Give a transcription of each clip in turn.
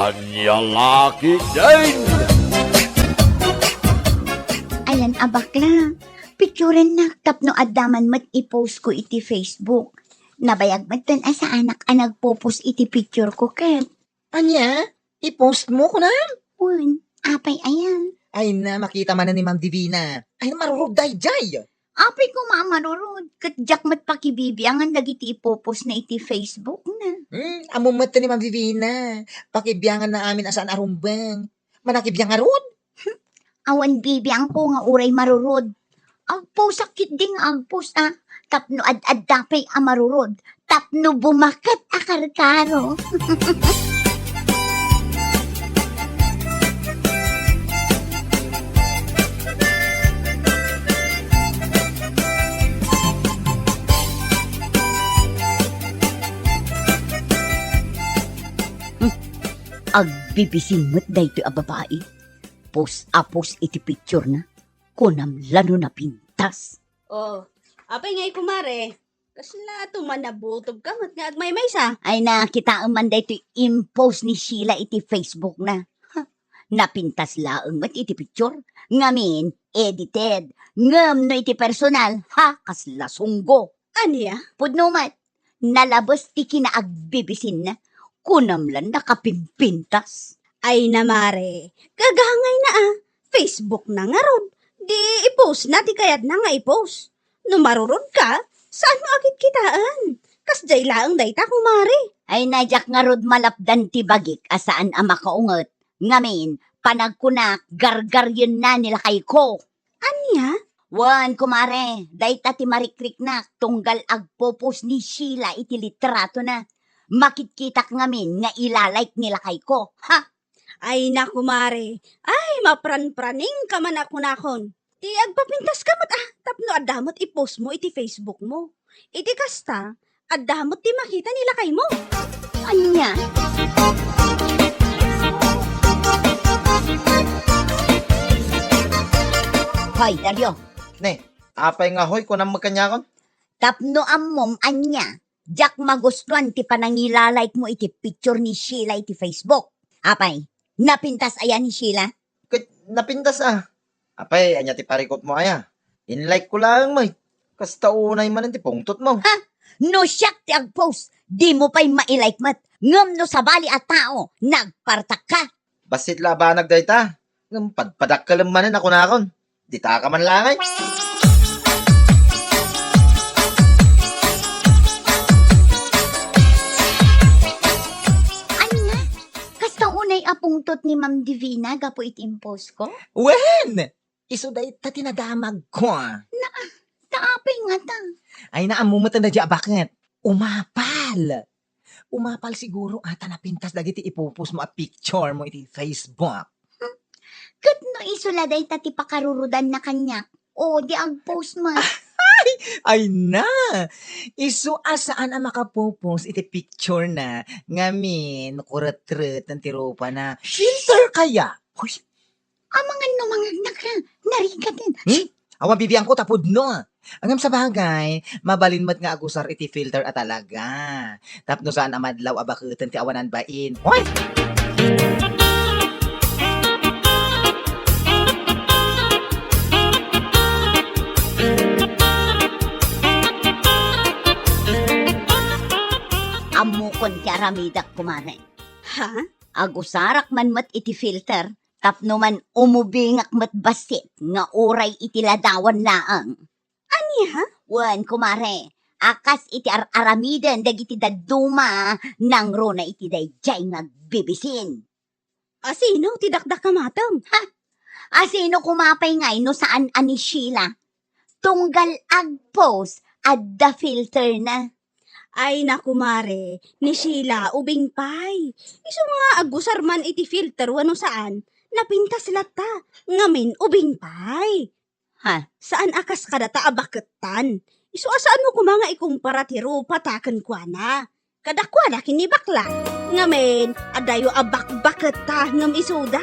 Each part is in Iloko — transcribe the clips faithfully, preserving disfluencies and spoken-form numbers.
Ania la ketdin? Ayan a bakla, picturennak tapno adda man met i-post ko iti Facebook. Nabayag metten a saanak a nagpo-post iti picture ko ket. Ania? I-post mo, kunam? Wen, apay ayan? Ay na, makita manen ni Ma'am Divina. Ay na, marurod daydiay. Apay koma a marurod, ket diak met pakibibiangan dagiti ipo-post na iti Facebook na. Hmm, ammom met ni Ma'am Divina. Pakibianganna amin a saan a rumbeng. Manakibiang ngarud? Awan bibiangko nga uray marurod. Agposak ketdi nga agpost a, tapno ad-adda pay a marurod, tapno bumaket a karkaro. Hmm, agbibisin met daytoy a babai. Post a post iti picture na. Kunam la no napintas. Oh, apay ngay, kumare? Kasla tuman nabutob ka met nga agmaymaysa? Ay, nakitaem man daytoy impost ni Sheila iti Facebook na. Ha, napintas laeng met iti picture. Ngamin, edited. Ngem no iti personal, ha, kasla sunggo. Ania? Pudno met, nalabes ti kinaagbibisinna. Kunam la nakapimpintas. Ay na, mare, gagangayna a. Facebook na ngarud. Di i-post na ti kayatna nga i-post. No marurod ka, saan mo a kitkitaen? Kasdiay laeng dayta, kumare. Ay na, diak ngarud malapdan ti bagik a saan a makaunget. Ngamin, panagkunak, gargaryenna ni lakayko. Ania? Wen, kumare, dayta ti marikriknak tunggal agpo-post ni Sheila iti litratona. Makitkitak ngamin nga ila-like ni lakayko. Ha? Ay na, kumare. Ay, mapranpraningka man a kunakon. Ti agpapintaska met a, tapno adda met i-post mo iti Facebook mo. Iti kasta, adda met ti makita ni lakaymo. Ania? Hoy, Dario. Ne, apay nga hoy, kunam met kaniakon? Tapno ammom ania, diak magustuan ti panangila-like mo iti picture ni Sheila iti Facebook. Apay, napintas aya ni Sheila? Ket napintas a. Apay, ania ti parikutmo aya? In-like ko laeng met. Kasta unay manen ti pungtotmo. Ha? No siak ti agpost, dimo pay mai-like met. Ngem no sabali a tao, nagpartakka. Bassit la a banag dayta. Ngem padpadakkelem manen a kunakon. Ditaka man la ngay. Ania? Kasta unay a pungtot ni Ma'am Divina gapu iti impost ko? Wen! Isu dayta ti nadamagko. Na, ta apay ngata? Ay, naammo met a daydiay a baket. Umapal. Umapal siguro a ta napintas dagiti ipo-post mo a picture mo iti Facebook. Hmm. Ket no isu la dayta ti pakarurudanna kaniak, o di agpost met. Ay, ay na! Isu a saan a makapo-post iti picture na ngamin kuretreten ti rupana. Filter kaya? Hoy, Amangan no mangagnak ka, narigaten. Hmm? Awan bibiangko ta pudno. Ngem sabagay, mabalin met nga agusar iti filter a talaga. Tapno saan a madlaw a baketen ti awanan bain. Hoy! Ammokon ti aramidak, kumare. Ha? Agusarak man met iti filter. Tapno man umubingak met bassit nga uray iti ladawan laeng. Ania? Wen, kumare, a kas iti ar-aramiden dagiti dadduma nangruna iti daydiay nga agbibisin. Asino ti dakdakamatem? Ha? Asino koma pay ngay no saan a ni Sheila? Tunggal agpost, adda filter na. Ay, naku, mare, ni Sheila, ubing pay. Isu nga agusar man iti filter wenno saan, napintas latta, ngamin ubing pay. Ha? Saan a kas kadata a bakettan. Isu a saan mo koma nga ikumpara ti rupata kenkuana. Kadakuada ken ni bakla. Ngamin, adayo a bakbaketta ngem isuda.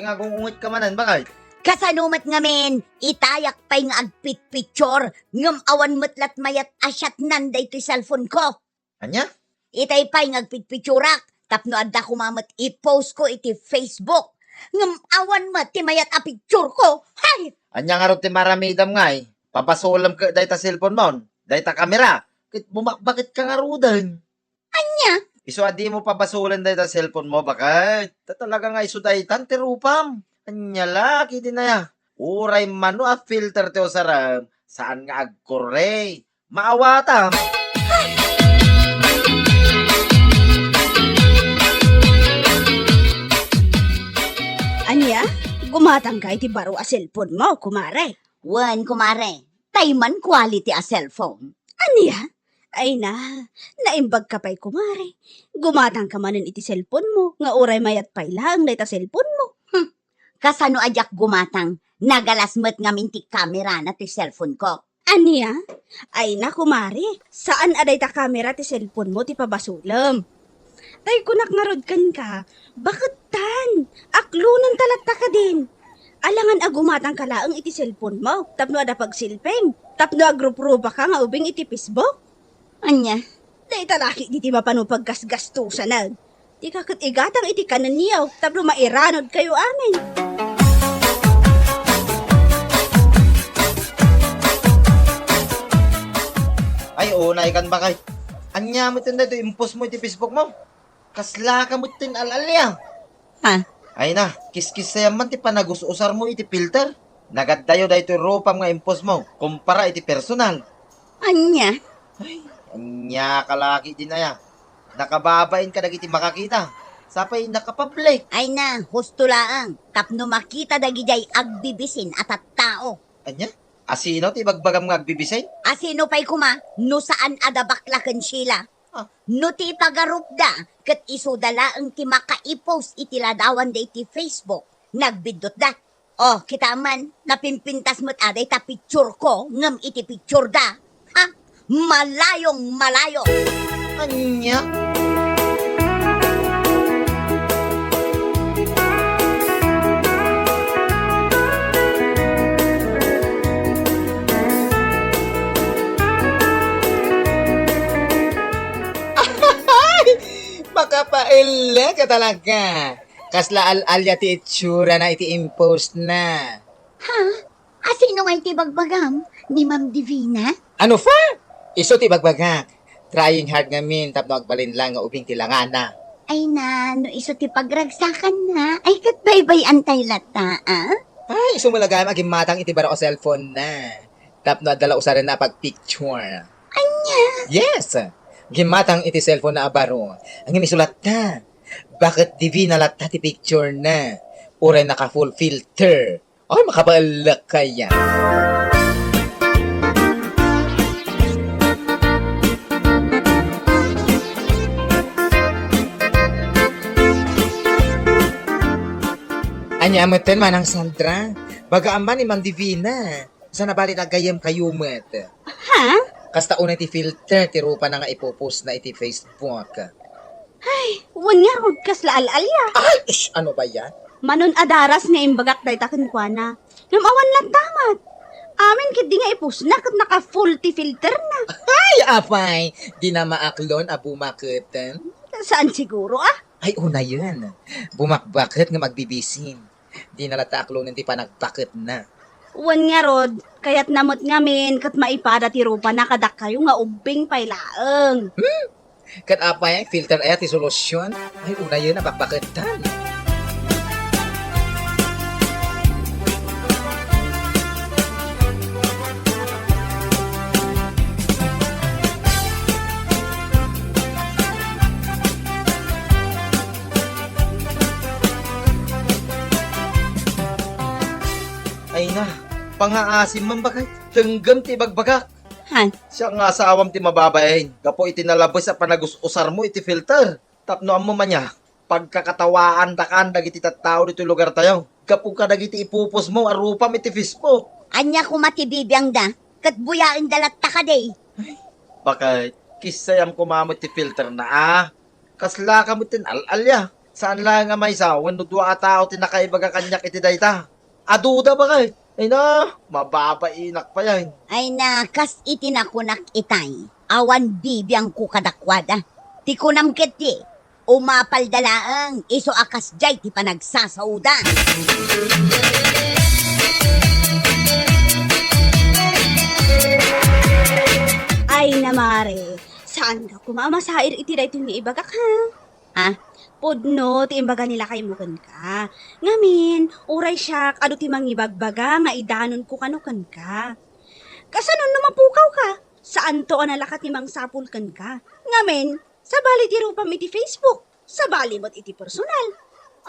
Nagungunget ka manen, bakay? Kasano met ngamin, itayak pay nga agpitpicture, ngem awan met lat mayat a shot-nan daytoy cellphone ko. Ania? Itay pay nga agpitpicturak, tapno adda koma met i-post ko iti Facebook. Ngem awan met ti mayat a picture ko. Hay! Ania ngarud ti maramidam ngay? Pabasolem ket dayta cellphone mo, dayta kamera, ket bumakbakit ka ngaruden. Ania? Isu a dimo pabasolen dayta cellphone mo, bakay? Ta talaga nga isu daytan ti rupam. Ania la, kidinaya. Uray mano a filter ti usarem, saan nga agkurre. Maawatam. Ania? Gumatangka iti baro a cellphone mo, kumare? Wen, kumare. Tay man quality a cellphone. Ania? Ay na, naimbag ka pay, kumare. Gumatang ka manen iti cellphone mo, nga uray mayat pay laeng dayta cellphone mo. Hmm. Kasano a diak gumatang? Nagalas met ngamin ti kamera na ti cellphone ko. Ania? Ay na, kumare, saan a dayta kamera ti cellphone mo ti pabasolem. Tay kunak ngarud kenka, baket tan, aklonen ta latta kadin. Alangan a gumatang ka laeng iti cellphone mo, tapno adda pagsilpem, tapno agruprupa ka nga ubing iti Facebook. Ania? Dayta laki diti mapano paggasgastusanan. Dika ket igatang iti kanenyo, tapno mairanod kayo amin. Ay, unay kan bakay. Ania met daytoy impostmo iti Facebook mo? Kasla ka met ti al-alia. Ha? Ay na, kiskisayam man ti panagus-usar mo iti filter. Nagaddayo daytoy rupam nga impostmo kumpara iti personal. Ania? Ay, ania ka laki dinaya. Nakababain ka dagiti makakita. Sapay nakapublic. Ay na, husto laeng. Tapno makita dagidiay agbibisin a tattao. Ania? Asino ti ibagbagam nga agbibisin? Asino pay koma no saan a da bakla ken Sheila? Ah. No ti ipagarupda, ket isuda laeng ti makaipost iti ladawanda iti Facebook, nagbiddutda. Oh, kita man, napimpintas met a dayta picture ko ngem iti picture da. Ha? Malayong malayo. Ania? Ay! Makapaellek ka talaga. Kasla al-alia ti itsurana iti impostna. Ha? Asino nga iti bagbagam? Ni Ma'am Divina? Ano pa? Isu ti bagbagak. Trying hard ngamin tapno agbalin lang nga ubing ti langana. Ay na, no isu ti pagragsakanna, ay ket baybay-antay latta, a? Ay, isu met la gayam a gimmatang iti baro a cellphone na. Tapno adda la usarenna a pagpicture. Ania? Yes! Gimmatang iti cellphone na a baro. Ngem isu latta. Baket Divina latta ti picture na. Uray naka-full filter. Ay, makabaellek kaya. Ania metten, Manang Sandra? Bagaam man ni Ma'am Divina. Sana bali nagayyem kayo met. Ha? Kasta unay ti filter ti rupana nga ipopost na iti Facebook. Ay, wen ngarud, kasla al-alia. Ay, ish, ano ba yan? Manon a daras nga imbagak dayta kenkuana. Ngem awan latta met. Amin ketdi nga ipost na ket naka-full ti filter na. Ay, apay, dina maaklon a bumaketen? Saan siguro, a? Ay, unayen. Bumakbaket ngem agbibisin. Dina latta aklonen ti panagbaketna. Wen ngarud, kayatna met ngamin ket maipada ti rupana kadakayo nga ubbing pay laeng. Hmm? Ket apay, filter aya ti solusyon? Ay, unayen a bakbaketan. Ay na, pangaasim man bakay, denggem ti ibagbagak. Han? Siak nga asawam ti mababain, gapu iti nalabes a panagus-usarmo iti filter. Tapno ammo man ya, pagkakatawaandakan dagiti tattao ditoy lugartayo, gapu kadagiti ipupusmo a rupam iti Facebook. Ania koma ti bibiangda, ket buyaenda latta kadi? Bakay, kissayam koma met ti filter na, a? Kasla ka met ti al-alia. Saan laeng a maysa wenno dua a tao ti nakaibaga kaniak iti dayta. Aduda, baket. Ay na, mababainak pay ay. Ay na, kas iti nakunak itay, awan bibiangko kadakuada. Ti kunam ketdi, umapalda laeng, isu a kasdiay ti panagsasaoda. Ay na, mare, saanka koma a masair iti daytoy nga ibagak, ha? Ha? Pudno ti imbaga ni lakaymo kenka. Ngamin, uray siak, adu ti mangibagbaga nga idanonko kano kenka. Kasano no mapukawka? Saanto a nalaka ti mangsapul kenka. Ngamin, sabali ti rupam iti Facebook. Sabali met iti personal.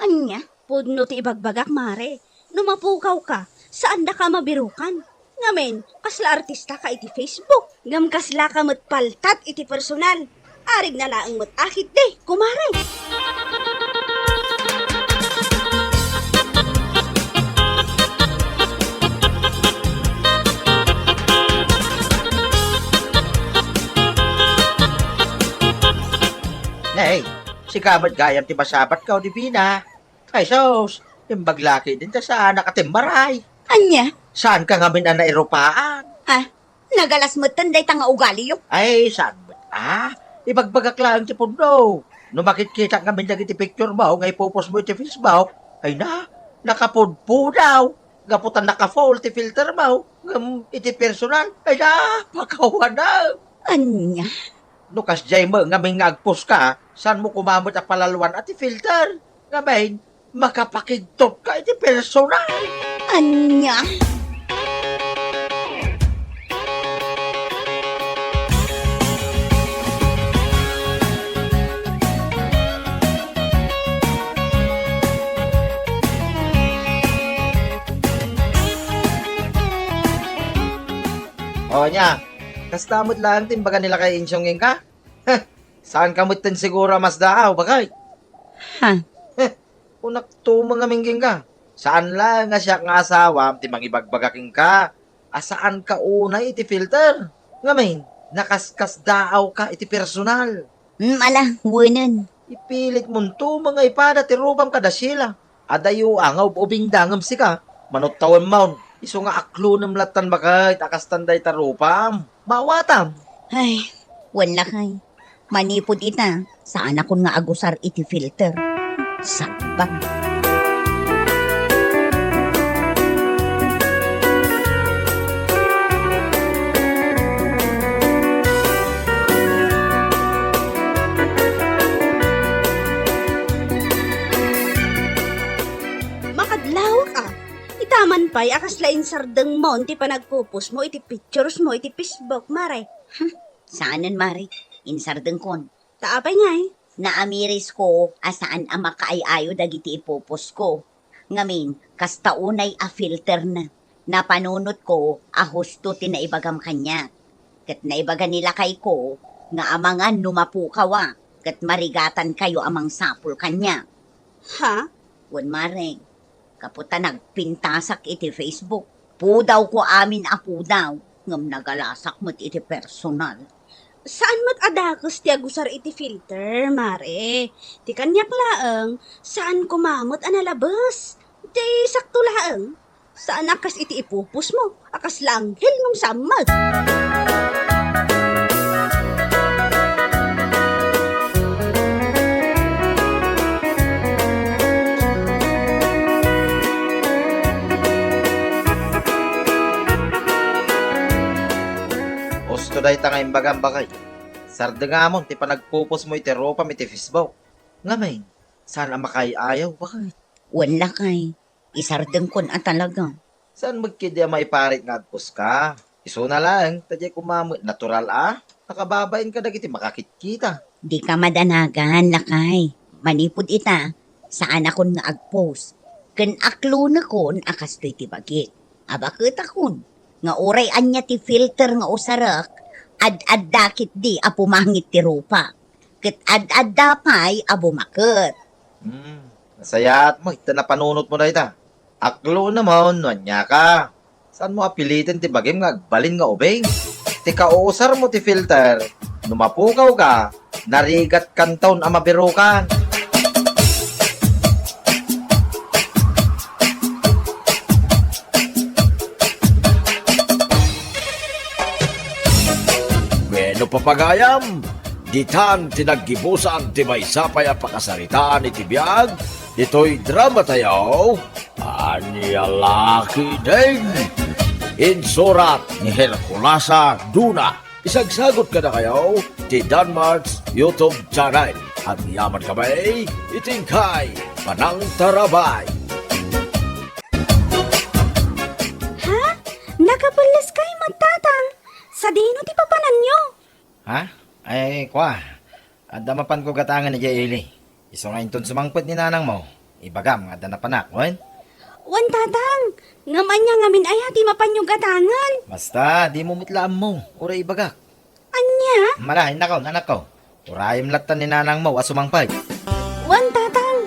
Ania? Pudno ti ibagbagak, mare. No mapukawka, saandaka a mabirukan. Ngamin, kasla artistaka iti Facebook. Ngem kaslaka met paltat iti personal. Arigna laeng met a ketdi, kumare. Nay, sika met gayam ti masabatka, Divina. Ay sus, imbag la ketdin ta saanak a timmaray. Ania? Saanka ngamin a nairupaan? Ah, nagalas metten dayta nga ugaliyo. Ay, saan met a? Ibagbagak laeng ti pudno. No makitkitak ngamin dagiti picturemo nga ipupostmo iti Facebook, ay na, nakapudpudaw. Gapu ta naka-full ti filtermo. Ngem iti personal, ay na, pakawanak. Ania? No kasdiay met ngamin nga agpostka, saanmo koma met a palalwan a ti filter. Ngamin, makapakigtotka iti personal. Ania? O, ania, kasta met laeng ti imbaga ni Lakay Insyong kenka? Heh, saanka metten siguro a masdaaw, baket? Ha? Heh, kunak tumeng a minggingka. Saan laeng a siak nga asawam ti mangibagbaga kenka a saanka unay iti filter. Ngamin, nakaskasdaawka iti personal. Mm, ala, wenen. Ipilitmon tumeng a ipada ti rupam kada Sheila. Adayo a nga ub-ubingda ngem sika, manut-tawemmon. Isu nga aklonem lattan, baket, a kastan dayta rupam. Maawatam. Ay, wen lakay. Manipud ita, saanakon nga agusar iti filter. Sagbang. Makadlawak a. Ita man pay a kasla insardengmon ti panagpupostmo iti picturesmo iti Facebook, mare. Hmm, saanen, mare. Insardengkon. Ta apay ngay? Naamirisko a saan a makaay-ayo dagiti ipupostko. Ngamin, kasta unay a filterna. Napanunotko a husto ti naibagam kaniak. Ket naibaga ni lakayko nga amangan no mapukawa, ket marigatankayo a mangsapul kaniak. Ha? Wen, mare, gapu ta nagpintasak iti Facebook. Pudawko amin a pudaw, ngem nagalasak met iti personal. Saan met a dakes ti agusar iti filter, mare. Ti kaniak laeng, saan koma met a nalabes. Ti sakto laeng, saan a kas iti ipupostmo a kasla anghel ngem saan met. Husto dayta nga imbagam, baket. Sardengamon ti panagpupostmo iti rupam iti Facebook. Ngamin, saan a makaay-ayaw, baket. Wen lakay, isardengkon a talaga. Saan met ketdi a maiparit nga agposka? Isuna laeng, ta diay koma met natural a nakababain kadagiti makakitkita. Dika madanagan, lakay. Manipud ita, saanakon nga agpost. Ken aklonekon a kastoy ti bagik. Abaketakon nga uray ania ti filter nga usarek, ad-adda ketdi a pumangit ti rupa. Ket ad-adda pay a bumaket. Hmm, nasayaat mo, ita napanunot mo dayta. Aklonem no ania ka. Saan mo a piliten ti bagim nga agbalin nga ubing? Ti kauusar mo ti filter, no mapukaw ka, narigat kanton a mabirukan. Papagayam, ditan ti naggibusan ti maysa pay a pakasaritaan iti biag, ditoy drama tayo, Ania la ketdin. Insurat ni Herculasa Duna. Isagsagot kadakayo ti Danmart's YouTube channel. Agyaman kami iti inkay panangtarabay. Ha? Nakapelles kay, Tatang? Sadino ti papananyo? Ha? Ay, kua. Adda mapanko gatangen idiay ili. Isu nga inton sumangpet ni nanangmo, ibagam nga adda napanak, wen? Wen, Tatang. Ngem ania ngamin aya ti mapanyo gatangen? Basta, dimo met la ammo. Uray ibagak. Ania? Mala, innakon, anakko. Urayem latta ni nanangmo a sumangpet. Wen, Tatang.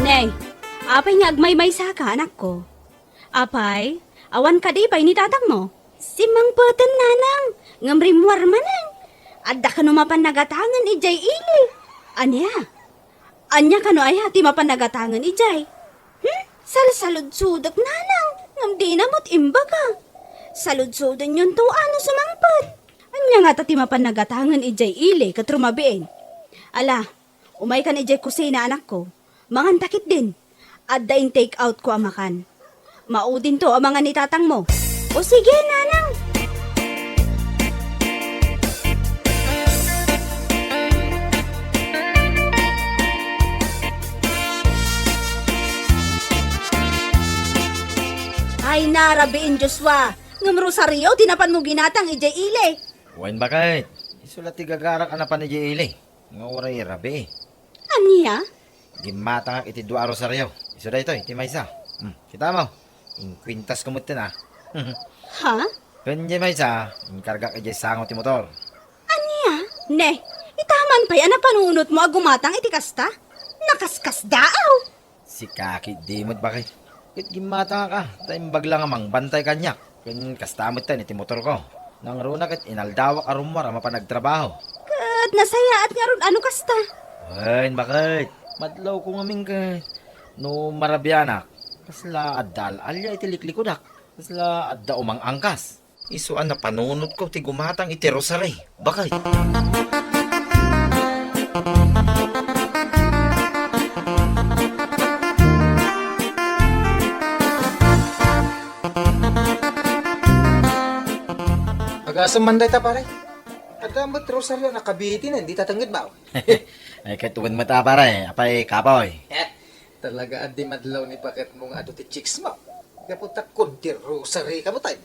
Ne, apay nga agmaymaysaka, anakko? Apay, awan kadi pay ni tatangmo? Simmangpeten, nanang, ngem rimmuar manen. Adda kano mapan nagatangen idiay ili. Ania? Ania kano aya ti mapan nagatangen idiay? Hmm? Salsaludsodek, nanang, ngem dina met imbaga. Saludsodenyon to a no sumangpet. Ania ngata ti mapan nagatangen idiay ili ket rumabiin? Ala, umaykan idiay kusina, anakko. Manganta ketdin. Adda in-take out ko a makan. Maudin to a mangan ni tatangmo. O sige, nanang. Ay, narabiin, Joshua. Ngem rosario ti napanmo ginatang idiay ili. Wen, baket. Isu la ti gagarak a napan idiay ili. Nga uray rabii. Ania? Gimmatangak iti dua a rosario. Isu daytoy, ti maysa. Hmm, kitamo? Inkuintasko metten a. Ha? Ken diay maysa, inkargak idiay sango ti motor. Ania? Ne, ita man pay a napanunotmo a gumatang iti kasta? Nakaskasdaaw! Sika ketdi met, baket. Ket gimmatangak a, ta imbag la nga mangbantay kaniak. Ken kasta metten iti motorko. Nangruna ket inaldawak a rummuar a mapan agtrabaho. Ket nasayaat ngarud a no kasta. Wen, baket. Madlawko ngamin ket no marabianak, kasla adda al-alia iti liklikudak. Kasla adda umang-angkas. Isu a napanunotko ti gumatang iti rosary. Baket. Agasem man dayta, pare. Adda met rosaryo a nakabitinen dita tengnged, baw. Ay, ket wen met a, pare. Apay, kapoy? Eh, talaga a di madlaw ni baketmo nga adu ti chicks mo. Gapu ta kunti rosary ka met, ay.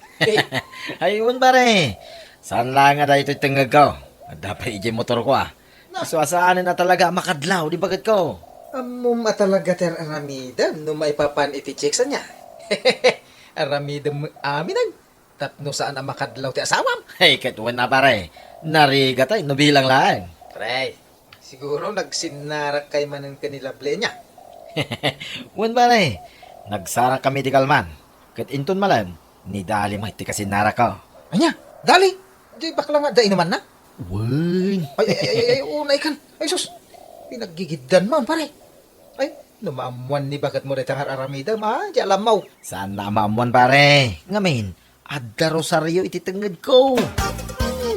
Ay, wen, pare. Saan laeng a daytoy tengngegko. Adda pay idiay motorko, a. Na. Isu a saanen a talaga a makadlaw di baketko. Ammom a talaga ti ar-aramidem no maipapan iti chicks, ania? Aramidem met amin, ay. Tapno saan a makadlaw ti asawam. Ay, ket wen a, pare. Narigatay no bilang laeng. Pre, siguro nagsinnarak kay manen ken ni Lovely, ania? Wen, pare. Nagsarak kami di kalman. Ket inton malem, ni Dali met ti kasinnarakko. Ania? Dali? Di bakla nga adda inumanna? Wen. Ay, ay, ay, ay, ay, unay kan. Ay, sus. Pinaggigiddan man, pare. Ay, no maammuan ni baketmo dayta nga ar-aramidem, a, di alammaw. Saan a maammuan, pare. Ngamin, adda rosaryo iti tengngedko.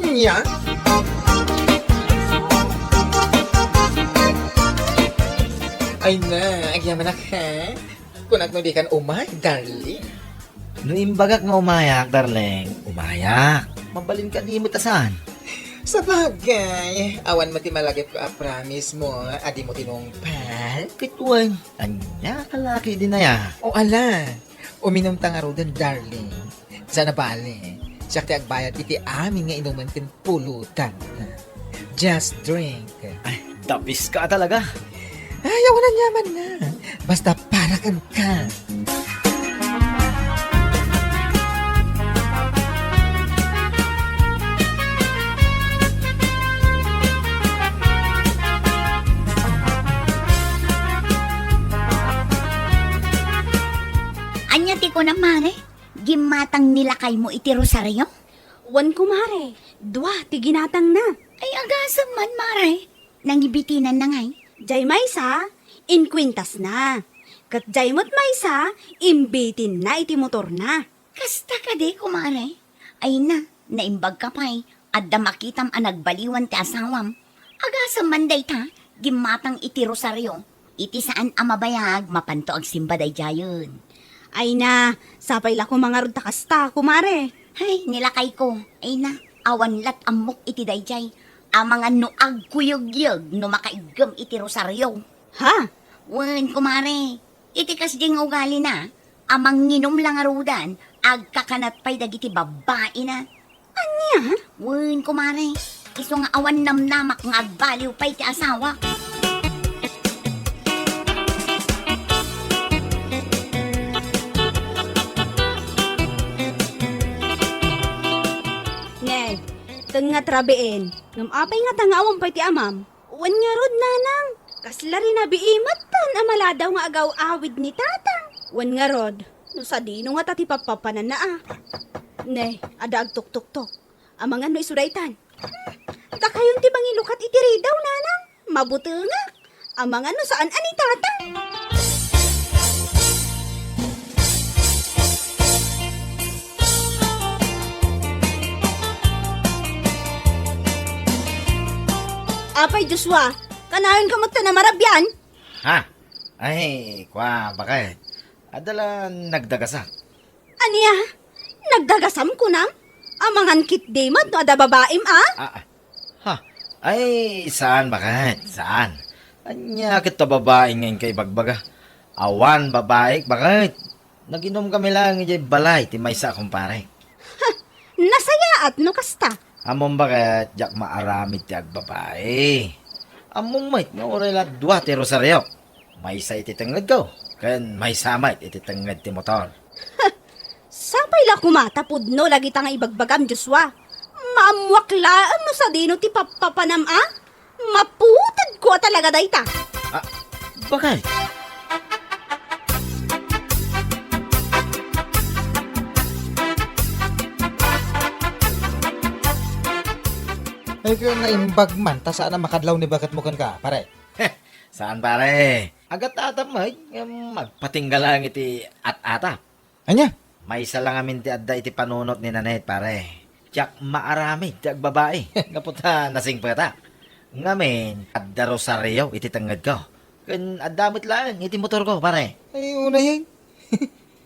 Ania? Ay na, agyamanak, ha? Kunak no dikan umay, darling. No imbagak nga umayak, darling, umayak. Mabalin kadi met a saan? Sabagay, awan met ti malagipko a promise mo a dimo tinungpal. Ket wen, ania a laki dinaya? O ala, uminumta ngaruden, darling. Saan a bale, siak ti agbayad iti amin nga inumen ken pulutan. Just drink. Ay, the best ka talaga. Ay, awan aniaman nga. Basta para kenka. Ania ti kunam, mare? Gimmatang ni lakaymo iti rosaryo? Wen, kumare. Dua ti ginatangna. Ay, agasem man, mare. Nangibitinanna ngay? Diay maysa, Inkuentasna. Ket diay met maysa, imbitinna iti motorna. Kasta kadi, kumare? Ay na, naimbagka pay, adda makitam a nagbaliwan ti asawam. Agasem man dayta, gimmatang iti rosario. Iti saan a mabayag, mapanto agsimba daydiayen. Ay na, sapay la koma ngarud ta kasta, kumare. Hay, nilakayko. Ay na, awan lat ammok iti daydiay. Amangan no agkuyegyeg no makaiggem iti rosario. Ha? Wen, kumare. Iti kasdi nga ugalina, a manginum la ngarudan, agkakanat pay dagiti babbaina. Ania? Wen, kumare, isu nga awan namnamak nga agbaliw pay ti asawak. Ne, tengnga ti rabiin, ngem apay ngata nga awan pay ti amam? Wen ngarud, nanang, kasla rinabii met a maladaw nga agaw-awid ni tatang. Wen ngarud, no sadino ngata ti pappapananna a? Ne, adda agtuktoktok. Amangan no isu daytan. Hmm, dakayon ti mangilukat iti ridaw, nanang. Mabutengak. Amangan no saan a ni tatang. Apay Joshua, kanayon ka met ta namarabian? Ha? Ay, kua, baket. Adda la nagdagasak. Ania? Nagdagasam kunam? Amangan ketdi met no adda babaim a? Ah, ah. Ha? Ay, saan, baket? Saan? Ania ket ta babai nga inka ibagbaga? Awan babaik, baket. Naginumkami laeng idiay balay ti maysa a kumpare. Ha! Nasayaat no kasta. Ammom baket, diak maaramid ti agbabai. Ammom met nga uray la dua ti rosariok. Maysa iti tengngedko, ken maysa met iti tengnged ti motor. Ha! Sapay la koma ta pudno dagita nga ibagbagam, Joshua. Maammoak laeng no sadino ti pappapanam a? Maputedko a talaga dayta. Ah, bakay? Ay, kaya naimbag man, ta saan a makadlaw ni baketmo kenka, pare? Saan, pare? Agat-atap met, ngem agpatingga laeng iti at-atap. Ania? Maysa la ngamin ti adda iti panunot ni Nanette, pare. Diak maaramid ti agbabai. Gapu ta nasingpetak. Ngamin, adda rosario iti tengngedko. Ken adda met laeng iti motorko, pare. Ay, unayen.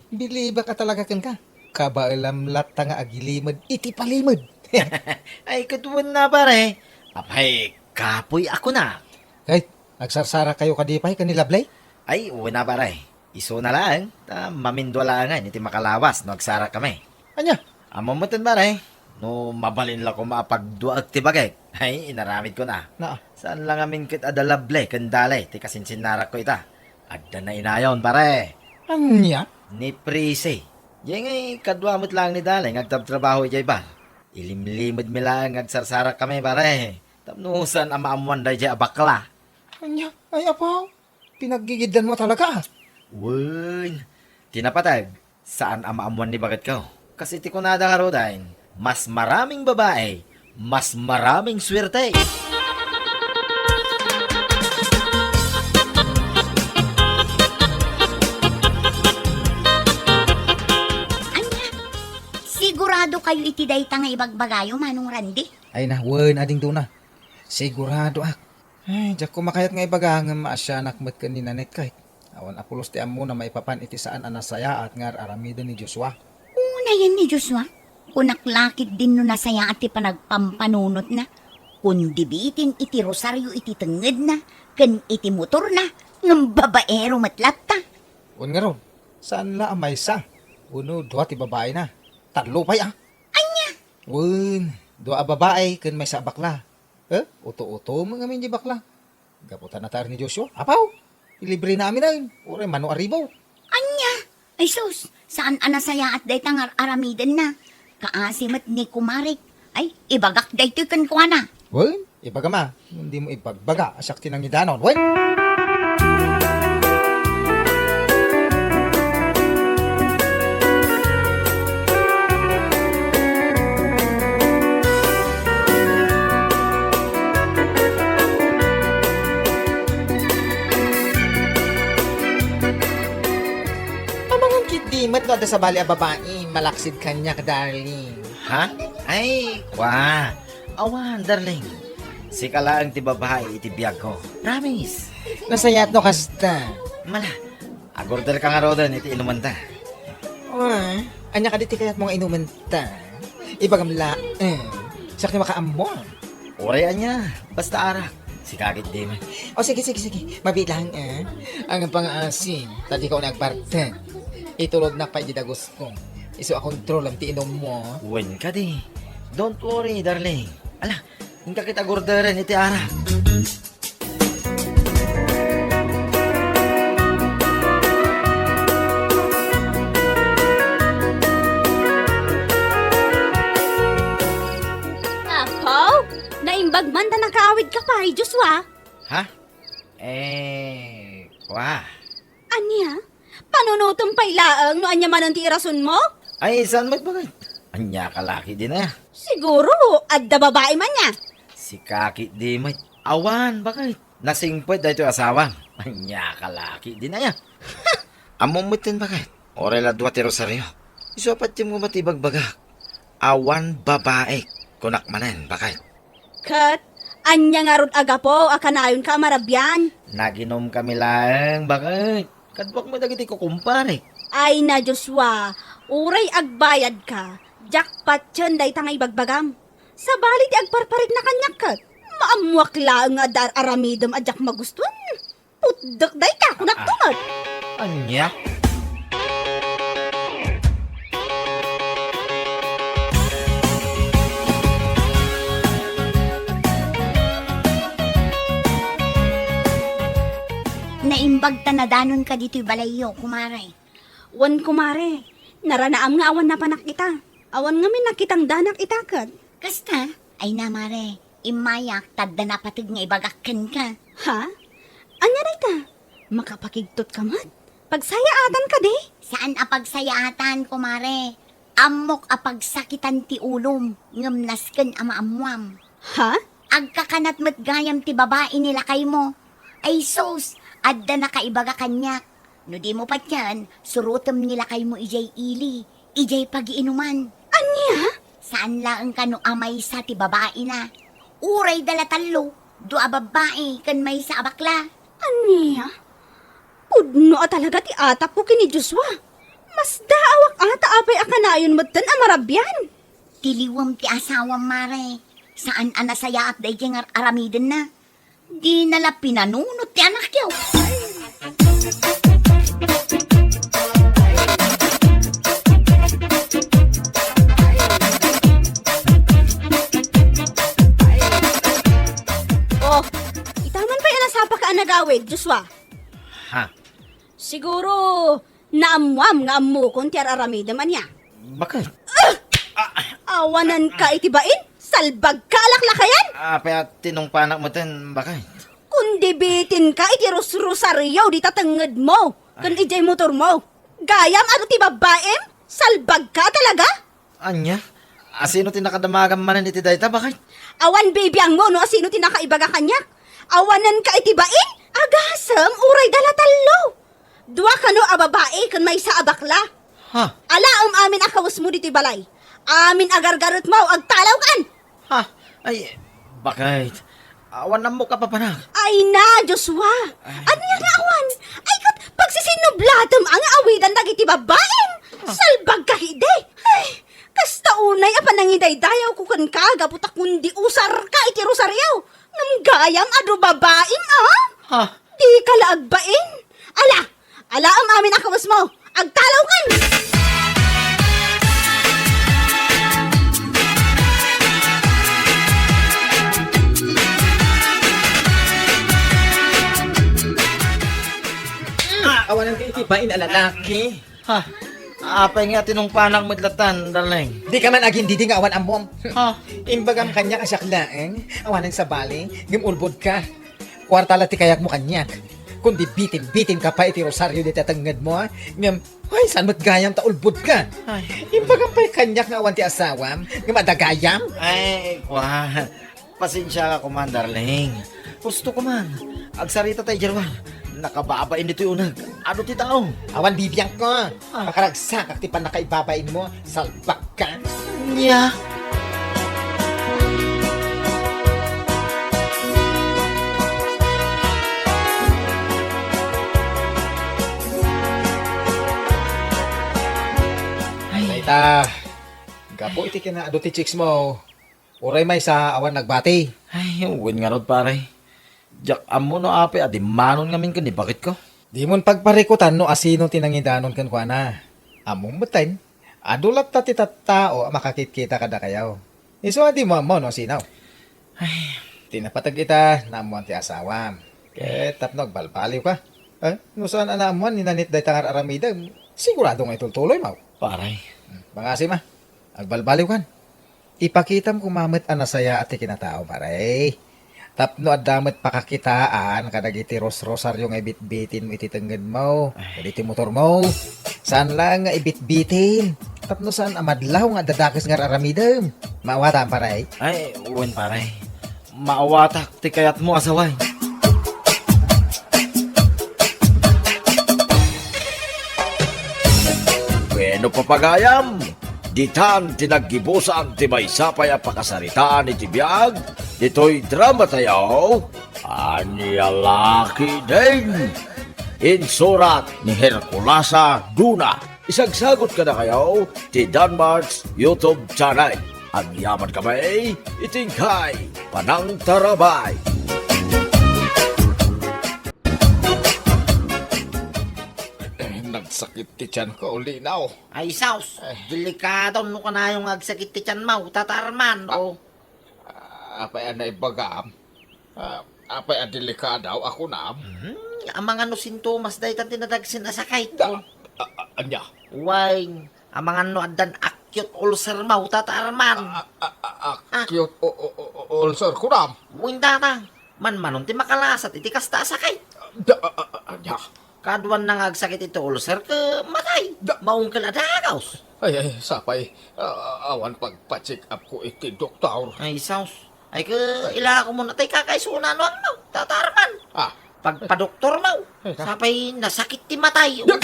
Bilibak a talaga kenka. Kabaelam latta nga agilimed iti palimed. Ay, ket wen na, pare. Apay, kapoy a kunak. Ay, agsarsarak kayo kadi pay ken ni Lovely? Ay, wen na, pare. Isuna laeng, ta mamindua laengen iti makalawas no agsarakkami. Ania? Ammom metten, pare, no mabalin la koma a pagduaek ti bagik, ay, inaramidko na. Naa. Saan la ngamin ket adda Lovely ken Dale ti kasinsinnarakko ita. Adda nainayon, pare. Ania? Ni Prissy. Diay ngay kadua met laeng ni Dale nga agtrabtrabaho idiay bar. Ilimlimedmi laeng nga agsarsarak kami, pare. Tapno saan a maammoan daydiay a bakla. Ania? Ay, apo, pinaggigiddanmo talaga, ah. Wen, ti napateg, saan a maammoan ni baketko. Kas iti kunada ngaruden, mas maraming babae, mas maraming swerte. Ania? Sigurado kayo iti dayta nga ibagbagayo, Manong Randy? Ay na, wen, ading duna. Sigurado ak. Ay, diak koma kayat nga ibaga ngem maasianak met ken ni Nanette kay. Awan a pulos ti ammona maipapan iti saan a nasayaat nga ar-aramiden ni Joshua. Unayen ni Joshua, kunak la ketdin no nasayaat ti panagpampanunotna. Kundi bitin iti rosario iti tengngedna ken iti motorna, ngem babaero met latta. Wen ngarud, saan la a maysa wenno dua ti babaina. Tallo pay a. Ania? Wen, dua a babai ken maysa a bakla. Eh, uto-uto met ngamin di bakla. Gapu ta natar ni Joshua, apaw, ilibre na amin ay, uray mano a ribo. Ania? Ay sus, saan a nasayaat dayta nga ar-aramidenna. Kaasi met ni kumarik. Ay, ibagak daytoy kenkuana. Wen, ibaga ma, no dimo ibagbaga, a siak ti nangidanon. Wen! Adda sabali a babai malaksid kaniak, darling. Ha? Ay, kwa. Awan, darling. Sika laeng ti babai iti biagko. Promise. Nasayaat no kasta. Mala, agorder ka ngaruden iti inumenta. Ah, ania kadi ti kayatmo nga inumenta? Ibagam laeng. Siak ti makaammo. Uray ania, basta arak. Sika ketdi met. O, sige, sige, sige. Mabiit laeng, eh. Ang pangaasim, ta dika unay agbartek. Itulodnak pay iti dagusko. Isu a kontrolam ti inummo. Wen kadi. Don't worry, darling. Ala, inka ket agorderen iti arak. Apo, naimbag man ta nakaawidka pay, Joshua. Ha? Eh, kwa. Ania? Panunotem pay laeng no ania manen ti irasonmo? Ay, saan met, baket? Ania ka la ketdin aya? Siguro, adda babai man nia. Sika ketdi met. Awan, baket. Nasingpet daytoy asawam. Ania ka la ketdin aya? Ammom metten, baket. Uray la dua ti rosario. Isu a patiem nga mati ibagbagak. Awan babaik, kunak manen, baket. Ket, ania ngarud a gapu a kanayonka a marabian? Naginomkami laeng, baket. Kaduak met dagiti kukumparek. Ay na, Joshua, uray agbayadka, diak patien dayta nga ibagbagam. Sabali ti agparparikna kaniak ket, maammoak laeng nga adda ar-aramidem a diak magustoen. Putdek dayta, kunakto met. Ania? Naimbag ta nadanonka ditoy balayyo, kumare. Wen, kumare. Naranaam nga awan napanak ita. Awan ngamin nakitang danak ita ket. Kasta? Ay na, mare. Immayak, ta adda napateg nga ibagak kenka. Ha? Ania dayta? Makapakigtot ka met? Pagsayaatan kadi? Saan a pagsayaatan, kumare. Ammok a pagsakitan ti ulom, ngem nasken a maammuam. Ha? Agkakanat met gayam ti babai ni lakaymo. Ay sus, adda nakaibaga kaniak. No dimo patien, surotem ni lakaymo idiay ili, idiay pagiinuman. Ania? Saan laeng kano a maysa ti babaina. Uray da la tallo, dua a babbai ken maysa a bakla. Ania? Pudno a talaga ti atapko ken ni Joshua. Masdaawak ata apay a kanayon metten a marabian. Tiliwem ti asawam, mare. Saan a nasayaat daydiay nga ar-aramidenna. Dina la pinanunot ti anakyo. Oh, ita man pay a nasapaka a nagawid, Joshua. Ha? Siguro, naammuam nga ammokon ti ar-aramidem, ania? Baket? Awananka iti bain? Salbagka a laklakayan? Apay a tinungpanak metten, baket? Kundi bitinka iti ros-rosario dita tengngedmo ken idiay motormo. Gayam adu ti babbaim? Salbagka a talaga? Ania? Asino ti nakadamagam manen iti dayta, baket? Awan bibiangmo no asino ti nakaibaga kaniak. Awanenka iti bain? Agasem, uray da la tallo. Dua kano a babai ken maysa a bakla. Ha? Alaem amin a kawesmo ditoy balay. Amin a gargaretmo, agtalawkan! Ha? Ay, baket. Awan ammok a papanak. Ay na, Joshua! Ay. Ania nga awan? Ay, ket pagsisinublatem a nga awidan dagiti babbaim. Ah. Salbagka ketdi. Ay, kasta unay a panangidaydayawko kenka gapu ta kundi usarka iti rosario. Ngem gayam adu babaim, a? Ha? Dika la agbain. Ala, alaem amin a kawesmo. Agtalawkan! Ah, awanan ka iti bain a lalaki. Ha? Apay nga tinungpanak met latan, darling? Dika man agindidi nga awan ammom. Ha? Imbagam kaniak a siak laeng, awanen sabali, ngem ulbodka. Kuarta la ti kayatmo kaniak. Kundi bitin-bitinka pay iti rosario dita tengngedmo, a? Ngem, ay, saan met gayam ta ulbodka? Ay. Imbagam pay kaniak nga awan ti asawam, ngem adda gayam? Ay, kwa. Pasensiaka koman, darling. Husto koman. Agsarita tay diay ruar. Nakababain ditoy uneg. Adu ti tao. Awan bibiangko. Ah. Pakaragsakak ti pannakaibabainmo, salbag ka. Nia? Ay. Dayta, gapu iti kinaadu ti chicks mo, uray maysa awan nagbati. Ay, wen ngarud, pare. Diak ammo no apay a dimmanon ngamin ken ni baketko. Dimon pagparikutan no asino ti nangidanon kenkuana. Ammom metten, adu latta ti tattao a makakitkita kadakayo. Isu a dimo ammo no asino. Ay. Ti napateg ita, naammoan ti asawam. Ket tapno agbalbaliwka. Eh, no saan a naammoan ni Nanit dayta nga ar-aramidem, sigurado nga itultuloymo. Pare. Hmm, mangasi ma. Agbalbaliwkan. Ipakitam koma met a nasayaat ti kinataom, pare. Tapno adda met pakakitaan kadagiti ros-rosario nga ibitbitinmo iti tengngenmo, Ay. Ken iti motormo. Saan laeng nga ibitbitin. Tapno saan a madlaw nga adda dakes nga ar-aramidem. Maawatam, pare. Ay, wen, pare. Maawatak ti kayatmo, asaway. Bueno, papagayam, ditan ti naggibusan ti maysa pay a pakasaritaan iti biag ditoy drama tayo, Ania La Ketdin. Insurat ni Herculasa Duna. Isagsagot kadakayo ti Danmark's YouTube channel. Agyaman kami iti inkay panangtarabay. Nagsakit ti tiyanko, Linaw. Ay, sus! Ay. Delikado no kanayon nga agsakit ti tiyanmo, Tata Arman, Ah. o. Ah, apay a naibagam? Ah, apay a delikado a kunam? Hmm, amangan no sintomas daytan ti nadagsen a sakit, Da, o. ah, ah, ania? Wen, amangan no addan acute ulcer mo, Tata Arman. Ah, ah, ah, ah, Ah. acute u-, u-, u-, u-, ulcer kunam? Wen, Tata. Manmanon ti makalasat iti kasta a sakit. Da, ah, ah, ah, ania? Kaduanna nga agsakit iti ulcer ket matay. Da- Maungkel a dagus. Ay, ay, sapay. Ah, awan pagpa-check up ko iti doktor. Ay, sus. Ay, ke, ilako mo na tay kakaisuna no angmo, Tata Arman. Ah. Pagpadoktor mo. Ay, ka- Sapay nasakit ti matay. Da-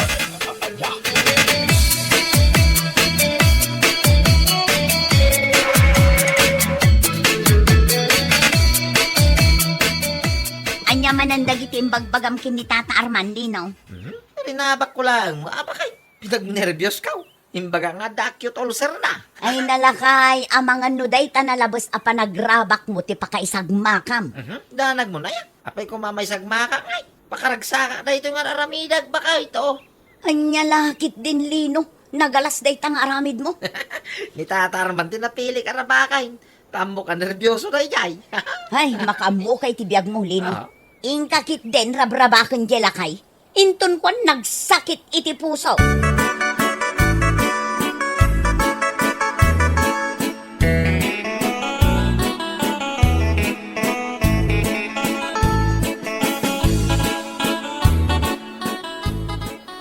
Ania manen dagiti imbagbagam ken ni Tata Arman, Lino? Mhm. Rinabak ko laeng, apay, pinagnerbios ka. Imbaga nga adda acute ulcer na. Ay, nalakay, amangan no dayta nalabes a panagrabakmo ti pakaisagmakam. Mhm. Danag mo na yan. Apay koma maisagmakak, ay. Pakaragsakak daytoy nga ar-aramidek, bakay to. Ania la ketdin, Lino, nagalas dayta nga aramidmo. Ni Tata Arman ti napilik a rabaken. Tammo ka nerbiyoso dayjay. Ay, makaammo ka iti biagmo, Lino. Ah. Inka ketdin rabrabaken diay lakay. Inton kuan nagsakit iti puso.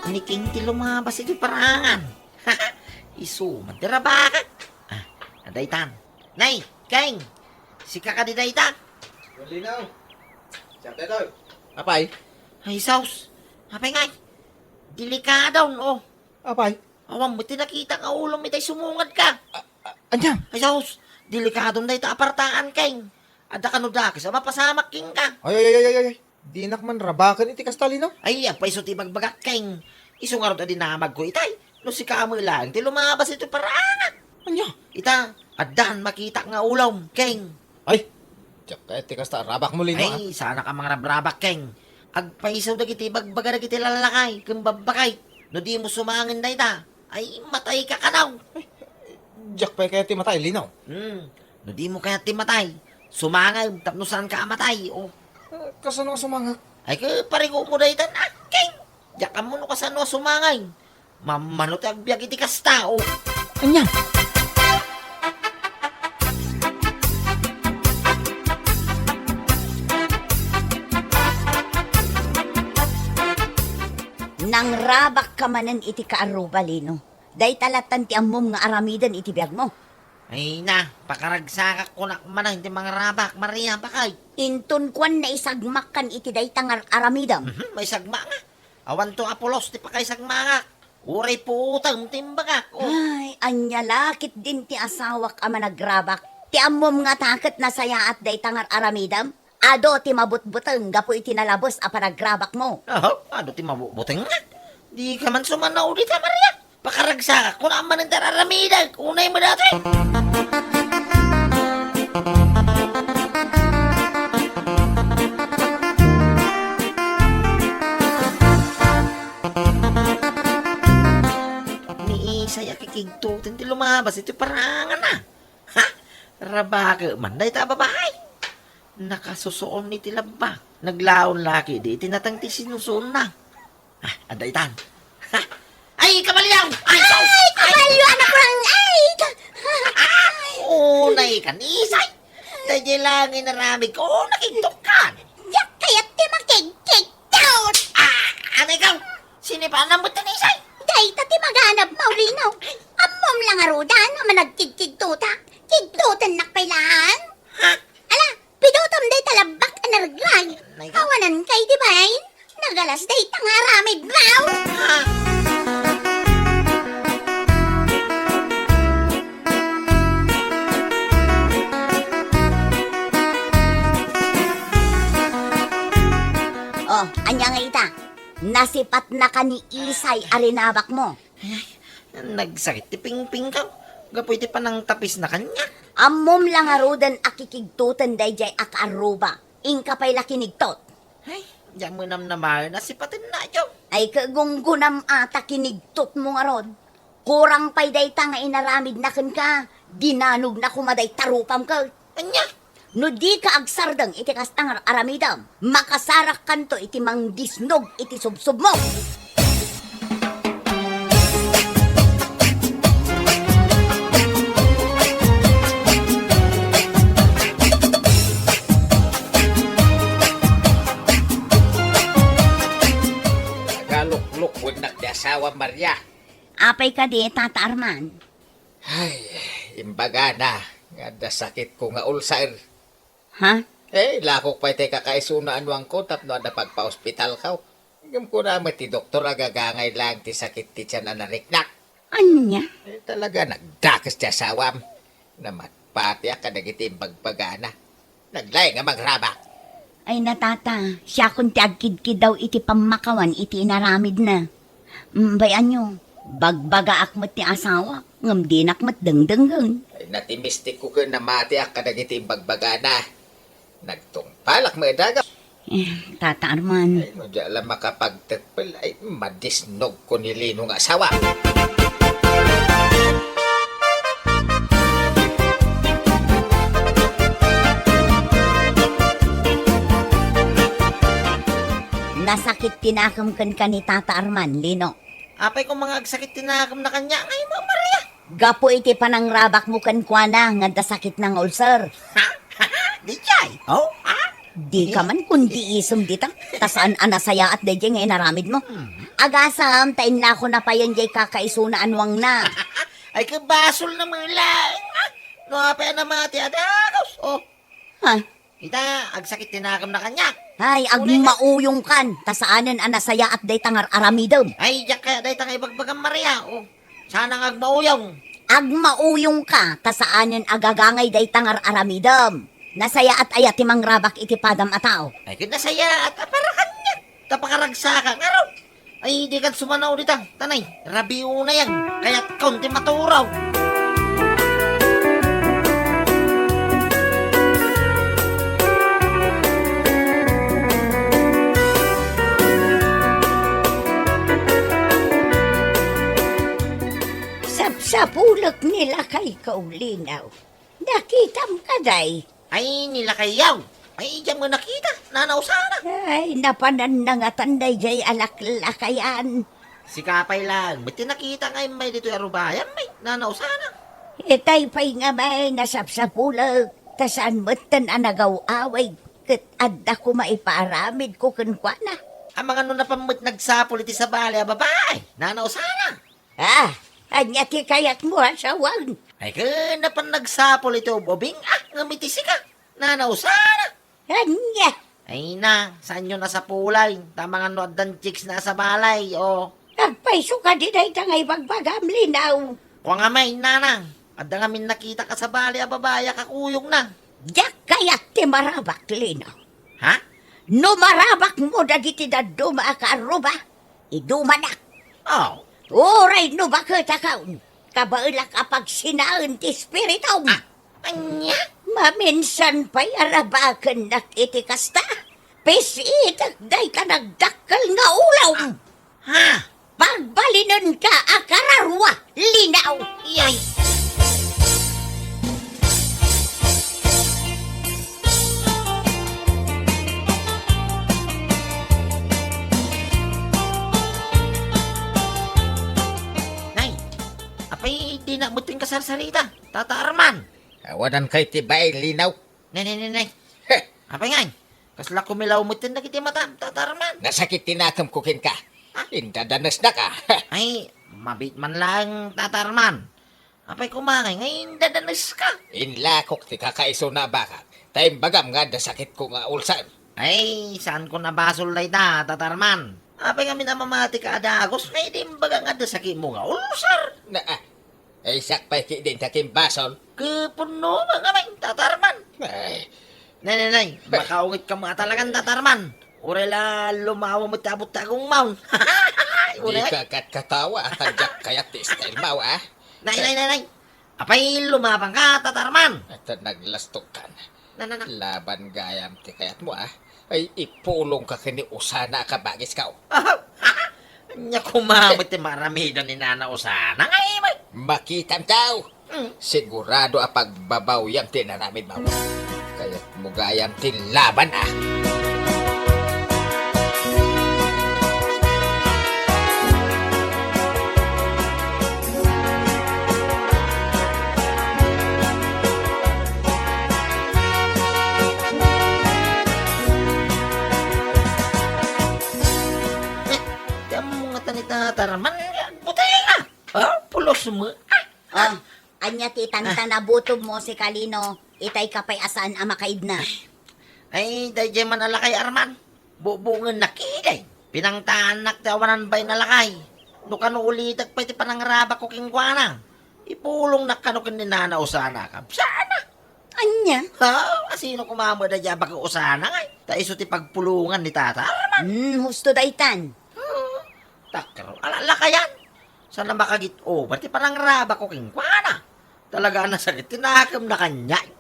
Ni King ti lumabas iti parangan. Isu man ti rabakak. Ah, adaytan. Nay, Keng! Sika kadi dayta? Linaw. Siya, Tetoy. Apay? Ay, sus! Apay ngay? Delikado, no? Apay? Awan mo ti nakita nga ulom itay sumungad ka. A-, a-, anya? Ay, sus! Delikado dayta apartaan, Keng. Adda kano dakes a mapasamak kenka. Ay, ay, ay, ay, ay, ay. Dinak man rabaken iti kasta, Lino. Ay, apay isu ti bagbagak, Keng. Isu ngarud a dinamagko itay. No sika met laeng ti lumabas iti parangak. Ania? Ita, addan makitak nga ulom, Keng. Ay, diak kayat ti kasta a rabakmo, Lino, ah. Ay, saanak a mangrabrabak, Keng. Agpayso dagiti bagbaga dagiti lallakay ken babbakay. No dimo sumangen dayta, ay, matayka kano. Ay, diak pay kayat ti matay, Lino. Hmm. No dimo kayat ti matay, sumangem tapno saanka a matay, o. Ah, kasano a sumangek? Ay, ke, parigo mo daytan, ah, Keng. Diak ammo no kasano a sumangem. Mammano ti agbiag iti kasta, o. Anya? Nangrabakka manen iti kaarruba, Lino. Dayta lattan ti ammom nga aramiden iti biagmo. Ay na, pakaragsakak kunak manen ti mangrabak, Maria, bakay. Inton kuan naisagmakkan iti dayta nga aramidem. Mhm, maisagmak nga. Awanto a pulos ti pakaisagmangak. Uray puotem ti imbagak, oh. Ay, ania la ketdin ti asawak a managrabak. Ti ammom ngata ket nasayaat dayta nga ar-aramidem? Adu ti mabutbuteng gapu iti nalabes a panagrabakmo. Aha, adu ti mabutbuteng? Dika man sumanaw dita, Maria. Pakaragsakak, kunam manen ti ar-aramidek. Unay mo dati. Ni Isay a kikigtoten ti lumabas iti paranganna. Ha? Rabake man dayta a babai. Nakasusuon iti labba. Naglaon la ketdi iti nateng ti sinusuonna. Ah, adda itan. Ha? Ay, kabalyo! Ay, ay, kabalyo, anak ko lang! Ay, ka- Unay ka, Nisay! Daydiay lang inaramid ko, nakigtok ka! Diak kayat ti makigkigtot! Ah, anay ka? Sinipanan mo ti Nisay? Dayta ti maganab, Maulino. Ammom lang arudan, no managkigkigtota. Kigtotennak pay lang. Ha? Ala, pidutom dayta labbak a nargrag. Nay ka? Awanan kay di bain? Nagalas dayta nga aramid, baw? Ah. Oh, ania nga ita? Nasipatnaka ni Isay a rinabakmo. Ay, nagsakit ti pingpingko gapu iti panangtapisna kaniak. Ammom la ngaruden a kikigtoten daydiay a kaarruba. Inka pay la kinigtot. Ay, diak met namnamaen a sipatennayo. Ay, kagunggunam a ta kinigtotmo ngarud. Kurang pay dayta nga inaramidna kenka, dinanogna koma dayta rupam ket. Ania? No dika agsardeng iti kasta nga ar-aramidem, makasarakkanto iti mangdisnog iti subsubmo. Nagaluklukuennak ti asawam, Maria. Apay kadi, Tata Arman? Ay, imbagana nga adda sakitko nga ulcer. Ha? Eh, ilakok pay ti kakaisuna a nuangko tapno adda pagpaospitalko. Ngem kuna met ti doktor a gagangay laeng ti sakit ti tian a nariknak. Ania? Eh, talaga, nagdakes ti asawam. Namatpatiak kadagiti imbagbagana. Naglaing a mangrabak. Ay, Tata, siakon ti agkidkidaw iti pammakawan iti inaramidna. Mm, bay-anyo, bagbagaak met ti asawak, ngem dinak met dengdenggen. Ay, natimistikko ken namatiak kadagiti imbagbagana. Nagtungpalak met a daga. Eh, Tata Arman. Ay, no diak la makapagtekpel, ay, madisnogko ni Lino nga asawa. Nasakit ti nakem kenka ni Tata Arman, Lino. Apay koma nga agsakit ti nakemna kaniak, ay, Maria? Gapu iti panangrabakmo kenkuana nga adda sakitna nga ulcer. Daydiay? Oh, ha? Dika man kun diisem dita, ta saan a nasayaat daydiay nga inaramidmo. Hmm. Agasam, ta innakona payen diay kakaisuna a nuangna. Ay, kabasolna met laeng, ha? No apay a namati a dagus, oh. Ha? Ita, agsakit ti nakemna kaniak. Ay, agmauyongkan, ta saanen a nasayaat dayta nga ar-aramidem. Ay, diak kayat dayta nga ibagbagam, Maria. Oh, saan nga agmauyong? Agmauyongka, ta saanen a gagangay dayta nga ar-aramidem. Nasayaat aya ti mangrabak iti padam a tao? Ay, ket nasayaat a para kaniak. Ta pakaragsakak ngarud. Ay, dikan sumanaw dita. Tanay, rabii unay, kayatko ti maturaw. Sapsapulek ni lakayko, Lino. Nakitam kadi? Ay, ni lakayko. Ay, diak met nakita. Nanausana. Ay, napanannangatan daydiay a laklakayan. Sika pay laeng met ti nakita nga immay ditoy a rubayam, ay, nanausana. Itay pay nga met nasapsapulek, ta saan metten a nagaw-awig, ket adda koma ipaaramidko kenkuana. Amangan no napan met nagsapul iti sabali a babai, nanausana. Ah, ania ti kayatmo a sawen? Ay, ken napan nagsapul iti ub-ubing, ah, ngem iti sika, nanausana. Ania? Ay na, saanyo nasapulay? Tama nga no addan chicks na a sabali, o. Agpayso kadi dayta nga ibagbagam, Linaw? Kua nga may, nana. Adda ngamin nakitak a sabali a babai a kakuyogna. Diak kayat ti marabak, Linaw. Ha? No marabakmo dagiti dadduma a kaarruba, idumanak. Aw. Uray no baketakon, kabaelak a pagsinaen ti espiritum. Ah, ania? Maminsan pay a rabakennak iti kasta. Pis-itek dayta nagdakkel nga ulom. Ha? Pagbalinenka a kararua, Linaw. Iyay. Nay, apay dinak met kasarsarita, Tata Arman? Awanan kay ti bain, Linaw. Nay, nay, nay, nay. Heh. Apay ngay? Kasla kumilaw met dagiti matam, Tata Arman. Nasakit ti nakemko kenka. Ah? Indadanesnak. Ay, mabiit man laeng, Tata Arman. Apay koma ngay nga indadaneska? Inlakok ti kakaisuna a bakak, ta imbagam nga adda sakitko nga ulcer. Ay, saanko a basol dayta, Tata Arman. Apay ngamin a mamatika a dagus nga idi imbaga nga adda sakitmo nga ulcer? Na, ah, ay, siak pay ketdi ti akinbasol. Kapunno nga ngamin, Tata Arman. Ay. Nay, nay, nay, makaungetka met talagan, Tata Arman. Uray la lumawa met ti abut ti agongmaw. Uray. Dika katkatawa, ta diak kayat ti style mo, ah. Nay, nay, nay, nay. Apay lumapangka, Tata Arman? Ita naglastogkan. Na, na, na. Laban gayam ti kayatmo, ah. Ay, ipulongka ken ni Osana a kabagisko. Ania koma met ti maaramidan ni Nana Osana ngay, may? Makitam, tao. Mm. Sigurado a pagbabawiam ti inaramidmo. Kayatmo gayam ti laban, ah. Ti ammo ngata ni Tata Arman, agbutenga. Ah, pulos mo. Ah, ah. Ania ti tantanabutommo, Sikalino, itay ka pay a saan a makaidna? Ay, daydiay man a lakay, Arman. Bubungennak idi. Pinangtaannak ti awanan bain a lakay. No kano ulitek pay ti panangrabakko kenkuana, ipulongnak kano ken ni Nana Osana a kabsatna. Ania? Ha? Asino koma met daydiay a baket Osana ngay? Ta isu ti pagpulongan ni Tata Arman. Hmm, husto daytan. Hmm. Takero, ala, lakayan. Saan a makagit-over ti panangrabakko kenkuana. Talaga a nasakit ti nakemna kaniak.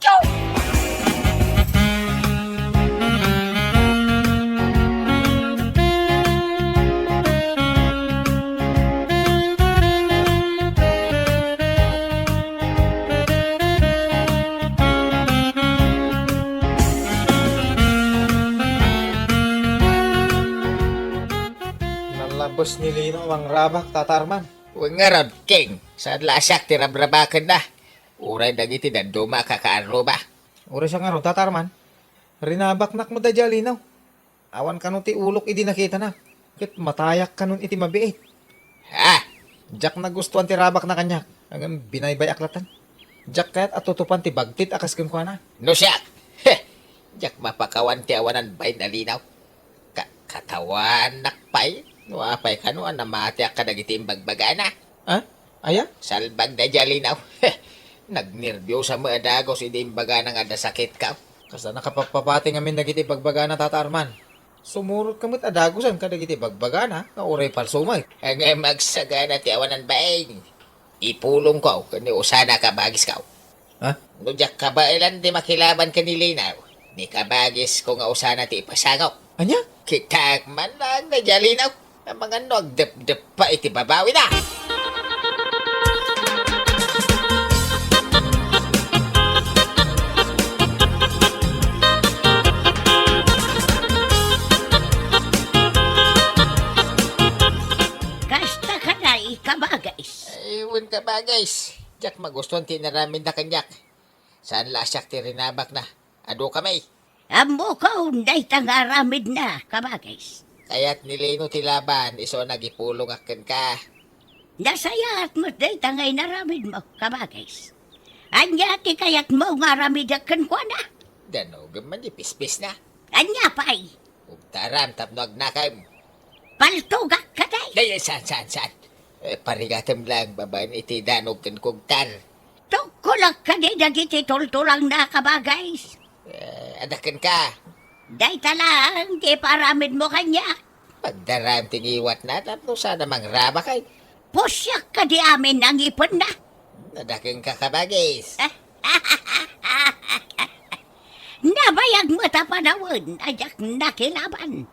Nalabes ni Lino a mangrabak, Tata Arman. Wen ngarud, King, saan la a siak ti rabrabakenna. Uray dagiti dadduma a kakaarruba. Uray siak ngarud, Tata Arman. Rinabaknak met daydiay a Lino. Awan kano ti ulok idi nakitana. Ket matayak kanon iti mabiit. Ha? Diak nagustuan ti rabakna kaniak. Ngem binaybay-ak latta. Diak kayat a tutupan ti bagtit a kas kenkuana. No siak, heh, diak mapakawan ti awanan bain a Lino. Ka-, katawanak pay, no apay kano a namatiak kadagiti imbagbagana. Ah? Aya? Salbag daydiay a Lino. Heh, nagnerbiosa met a dagus idi imbagana nga adda sakitko. Kasla nakapagpapati ngamin dagiti ibagbagana, Tata Arman. Sumurotka met a dagusan kadagiti ibagbagana nga uray palso met. Ngem agsagana ti awanan bain. Ipulongko ken ni Osana a kabagisko. Ha? No diak kabaelan ti makilaban ken ni Lino, ni kabagisko nga Osana ti ipasangok. Ania? Kitaek man laeng daydiay a Lino. Amangan no agdepdeppa iti babawina. Kasta kadi, kabagis. Ay, wen, kabagis. Diak magustuan ti inaramidna kaniak. Saan la a siak ti rinabakna. Adu kami. Ammokon dayta nga aramidna, kabagis. Kayat ni Lino ti laban, isu a nagipulongak kenka. Nasayaat met dayta nga inaramidmo, kabagis. Ania ti kayatmo nga aramidek kenkuana? Danogem man ti pispisna. Ania pay? Ugtaram tapno agnakam. Paltogak kadi. Ay, ay, saan, saan, saan? Eh, parigatem lang babaen iti danog ken kugtar. Tukkolak kadi dagiti tultulangna, kabagis. Eh, adda kenka. Dayta laeng ti iparamidmo kaniak. Pagdaram ti ngiwatna tapno saan a mangrabak ay. Pusiak kadi amin a ngipenna. Adda kenka, kabagis. Nabayag met a panawen a diak nakilaban.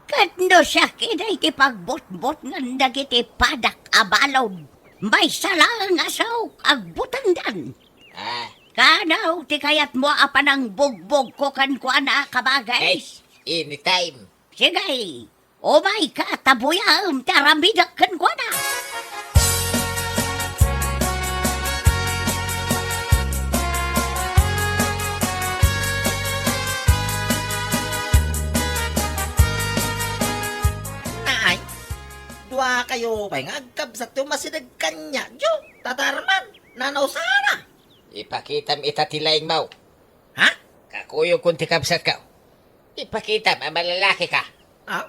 Ket no siak idiay ti pagbutbutngan dagiti padak a balud, maysa laeng a saok agbutengdan. Ah. Kano ti kayatmo a panangbugbogko kenkuana, kabagis? Eh, anytime. Sige, umayka ta buyaem ti aramidek kenkuana. Ay, duakayo pay nga agkabsat ti umasideg kaniak, Tata Arman, Nana Usana. Ipakitam ita ti laingmo. Ha? Kakuyogkon ti kabsatko. Ipakitam a malalakika. Ah?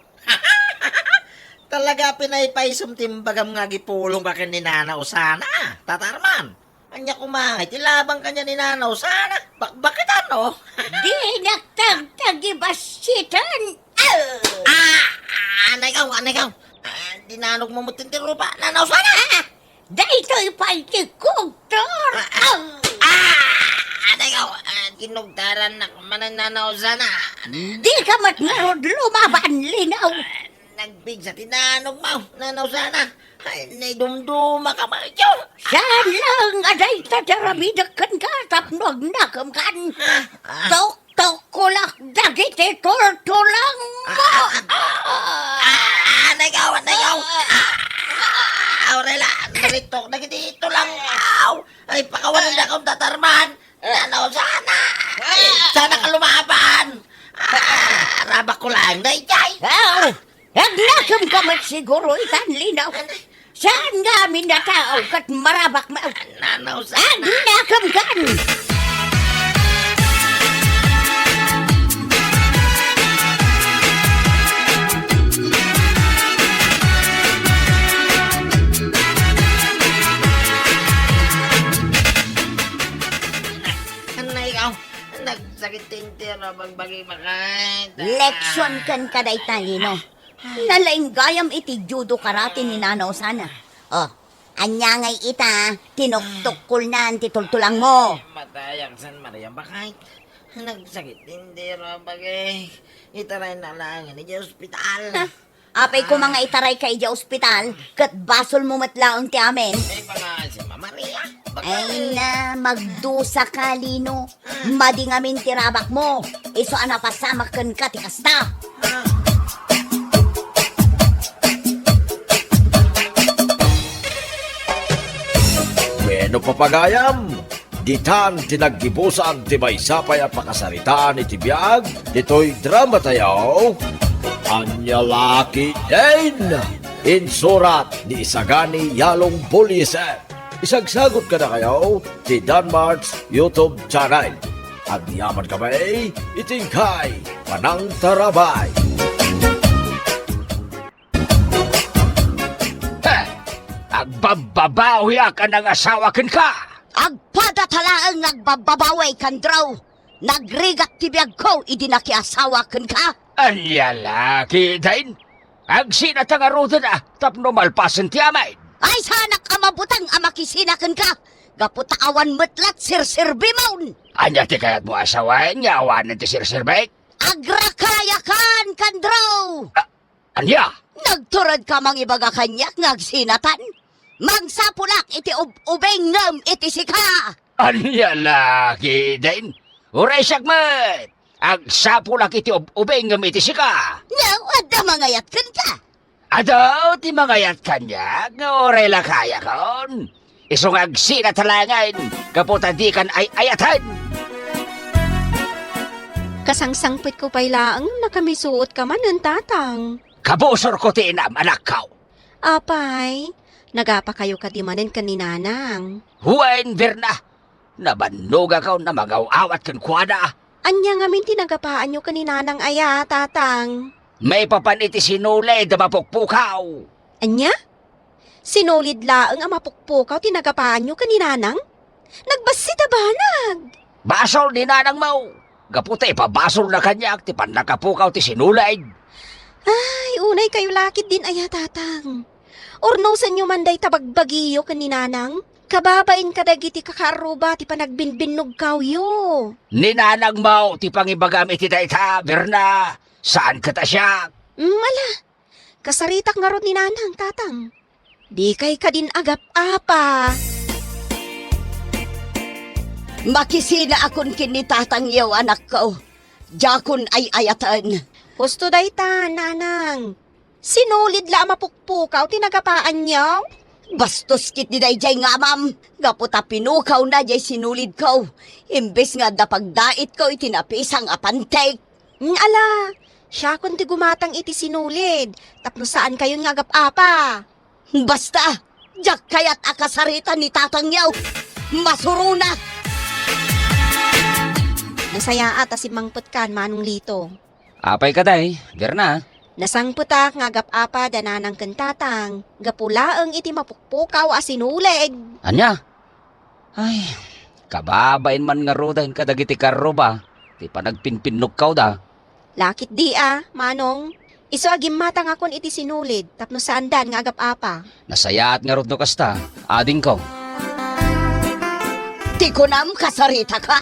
Talaga pinaypaysom ti imbagam nga agipulongka ken ni Nana Usana, Tata Arman. Ania koma iti labang kaniak ni Nana Usana? Bakbaketan, no? Dinak tagtagibassitan. Ah! Ah, anay kaw, anay kaw. Ah, dinanogmo met ti rupa, Nana Usana. Ah! Daytoy pay ti kugtor. Ah, ah, ah, anay kaw, ah, kinugtarannak manen Nana Usana. Dika met ngarud lumaban, Linaw. Ah, nagpigsa ti nanogmo, Nana Usana. Ay, naidumduma ka, Marjo. Saan lang a dayta ti aramidek kenka tapno agnakemkan. Ah, ah. Tok Tukkolak dagiti tultulangmo. Ah, ah, ah, ah, anay kaw, anay kaw. Ah, ah, Aurela, naritok dagiti tulangmo. Ay, pakawanendakon, Tata Arman. Nana Usana. Ay, saan ka lumaban? Ah, rabakko lang, daydiay. Ah, agnakemka met siguro itan, Linaw. Saan nga amin a tao ket marabak met? Nana Usana. Agnakemkan! Anay kaw, nagsakit ti entero a bagbagi, bakay. Leksion kenka dayta, Linaw. Nalaing gayam iti judo karate ni Nana Usana. Oh, ania ngay ita, tinuktukkolnan ti tultulangmo. Ay, matayak, San Maria, bakay. Nagsakit ti entero a bagi. Itaraynak laeng idiay ospital. Ah, apay koma nga itarayka idiay ospital, ket basolmo met laeng ti amin. Ay, baka si Mama Maria. Baka ay na, magdusaka, Linaw. Madi ngamin ti rabakmo. Isu a napasamak kenka ti kasta. Bueno, papagayam, ditan ti naggibusan ti maysa pay a pakasaritaan iti biag ditoy dramatayo. Ania la ketdin? Insurat ni Isagani Yalong Buliser. Isagsagut kadakayo ti Danmart's YouTube channel. Agyaman kami iti inkay panangtarabay. He! Agbabbabawiak a nangasawa kenka! Agpadata laeng nga agbabbabawi, Kandro! Nagrigak ti biagko idi nakiasawa kenka! Ania la ketdin? Agsinata ngaruden a tapno malpasen ti amin. Ay, saanak a mabuteng a makisina kenka, gapu ta awan met la ti serserbimon. Ania ti kayatmo a sawen nga awanen ti serserbik? Agrakayakan, Kandro! A-, ania? Nagturedka mangibaga kaniak nga agsinatan? Mangsapulak iti ub-ubingem iti sika! Ania la ketdin? Uray siak met! Agsapulak iti ub-ubingem iti sika. Nga, adda mangayat kenka? Adu ti mangayat kaniak nga uray la kayakon. Isu nga agsinata laengen gapu ta dikan ay-ayaten. Kasangsangpetko pay laeng, nakamisuotka manen, Tatang. Kabusorko ti inam, anakko. Apay, nagapakayo kadi manen ken ni Nanang? Wen, Berna, nabannogakon a mangaw-awat kenkuana. Ania ngamin ti nagapaanyo ken ni Nanang aya, Tatang? Maipapan iti sinulid a mapukpukaw. Ania? Sinulid laeng a mapukpukaw ti nagapaanyo ken ni Nanang? Nagbassit a banag! Basol ni Nanangmo! Gapu ta ipabasolna kaniak ti pannakapukaw ti sinulid. Ay, unay kayo lakit din aya, Tatang. Urnosenyo man dayta bagbagiyo ken ni Nanang. Kababain kadagiti kakaarruba ti panagbinbinnugkawyo. Ni Nanangmo ti pangibagam iti dayta, Berna. Saan ket a siak. Mm, ala. Kasaritak ngarud ni Nanang, Tatang. Dikay kadin agap-apa. Makisinaakon ken ni Tatangyo, anakko. Diakon ay-ayaten. Husto dayta, Nanang. Sinulid la a mapukpukaw ti nagapaanyo? Bastos ketdi daydiay nga amam, gapu ta pinukawna diay sinulidko, imbes nga adda pagdaitko iti napisang a pantik. Mm, ala, siakon ti gumatang iti sinulid, tapno saankayon nga agap-apa. Basta, diak kayat a kasarita ni Tatangyo. Masuronak! Nasayaat a simmangpetkan, Manong Lito. Apay kadi, Berna? Nasangpetak nga agap-apa da Nanang ken Tatang, gapu laeng iti mapukpukaw a sinulid. Ania? Ay, kababain man ngaruden kadagiti karruba ti panagpinpinnukkawda. Lakit di a, Manong. Isu a gimmatangakon iti sinulid tapno saandan nga agap-apa. Nasayaat ngarud no kasta, adingko. Ti kunam, kasaritaka?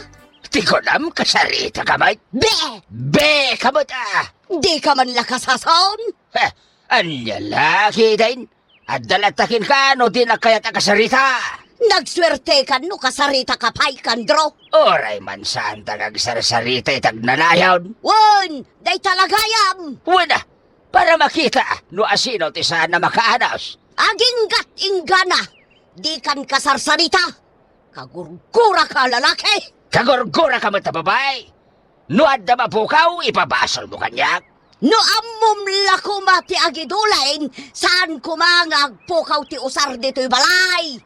Ti kunam, kasaritaka met? Be! Be ka met a! Dika man la kasasaon? Heh, ania la ketdin? Adda latta kenka no dinak kayat a kasarita. Nagsuertekan no kasaritaka pay, Kandro. Uray man saanta nga agsarsarita iti agnanayon. Wen, dayta la gayam. Wen a, para makita no asino ti saan a makaanos. Aginggat inggana, dikan kasarsarita. Kagurguraka a lalaki. Kagurguraka met a babai. No adda mapukaw, ipabasolmo kaniak. No ammom la koma ti agidulayen, saan koma nga agpukaw ti usar ditoy balay.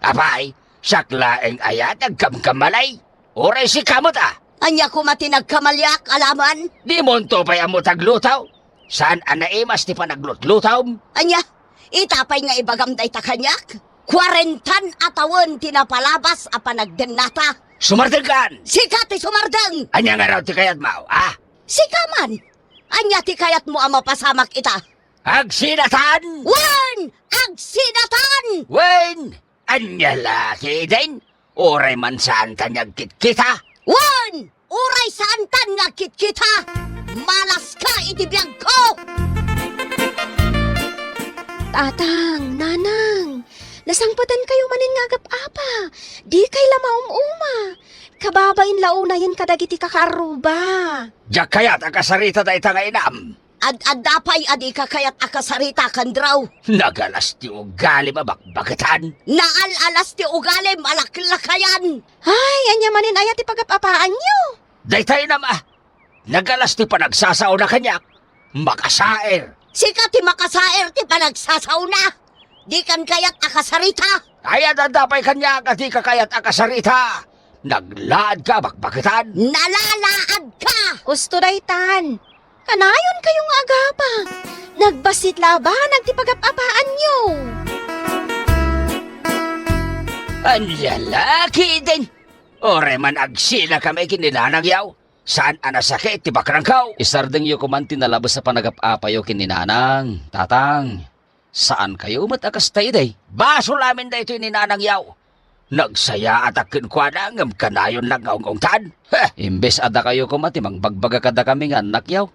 Apay, siak laeng aya ti agkamkamali? Uray sika met a. Ania koma ti nagkamaliak, alaman? Dimonto pay ammo ti agluto? Saan a naimas ti panaglutlutom? Ania? Ita pay nga ibagam dayta kaniak? Kuarentan a tawen ti napalabas a panagdennata. Sumardengkan! Sika ti sumardeng! Ania ngarud ti kayatmo, a? Sika man! Ania ti kayatmo a mapasamak ita? Agsinatan! Wen! Agsinatan! Wen! Ania la ketdin? Uray man saanta nga agkitkita? Wen! Uray saantan nga agkitkita! Malaska iti biagko! Tatang, Nanang, nasangpetankayo manen nga agap-apa. Dikay la maum-uma. Kababain la unayen kadagiti kakaarruba. Diak kayat a kasarita dayta nga inam. Ad-adda pay a dika kayat a kasarita, Kandro. Nagalas ti ugalim a bakbaketan. Naal-alas ti ugalim a laklakayan. Ay, ania manen aya ti pagap-apaanyo? Dayta inam a, nagalas ti panagsasaona kaniak. Makasaer. Sika ti makasaer ti panagsasaona. Dikan kayat a kasarita. Ay, ad-adda pay kaniak a dika kayat a kasarita. Naglaadka a bakbaketan. Nalalaadka! Husto daytan. Kanayonkayo nga agapa. Nagbassit la a banag ti pagap-apaanyo. Ania la ketdin? Uray man agsinakami ken ni Nanangyo. Saan a nasakit ti bakrangko. Isardengyo koman ti nalabes a panagap-apayo ken ni Nanang, Tatang. Saankayo met a kasta idi? Basol amin daytoy ni Nanangyo. Nagsayaatak kenkuana ngem kanayonnak nga ung-ungtan. Heh! Imbes a dakayo koma ti mangbagbaga kadakami nga annakyo,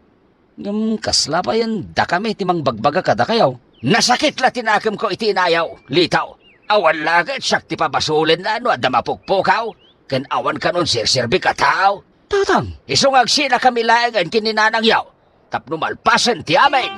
ngem kasla payen dakami ti mangbagbaga kadakayo. Nasakit la ti nakemko iti inayo, Lito. Awan la ket siak ti pabasolenna no adda mapukpukaw ken awan kanon serserbik a tao. Tatang. Isu nga agsinakami laengen ken ni Nanangyo tapno malpasen ti amin.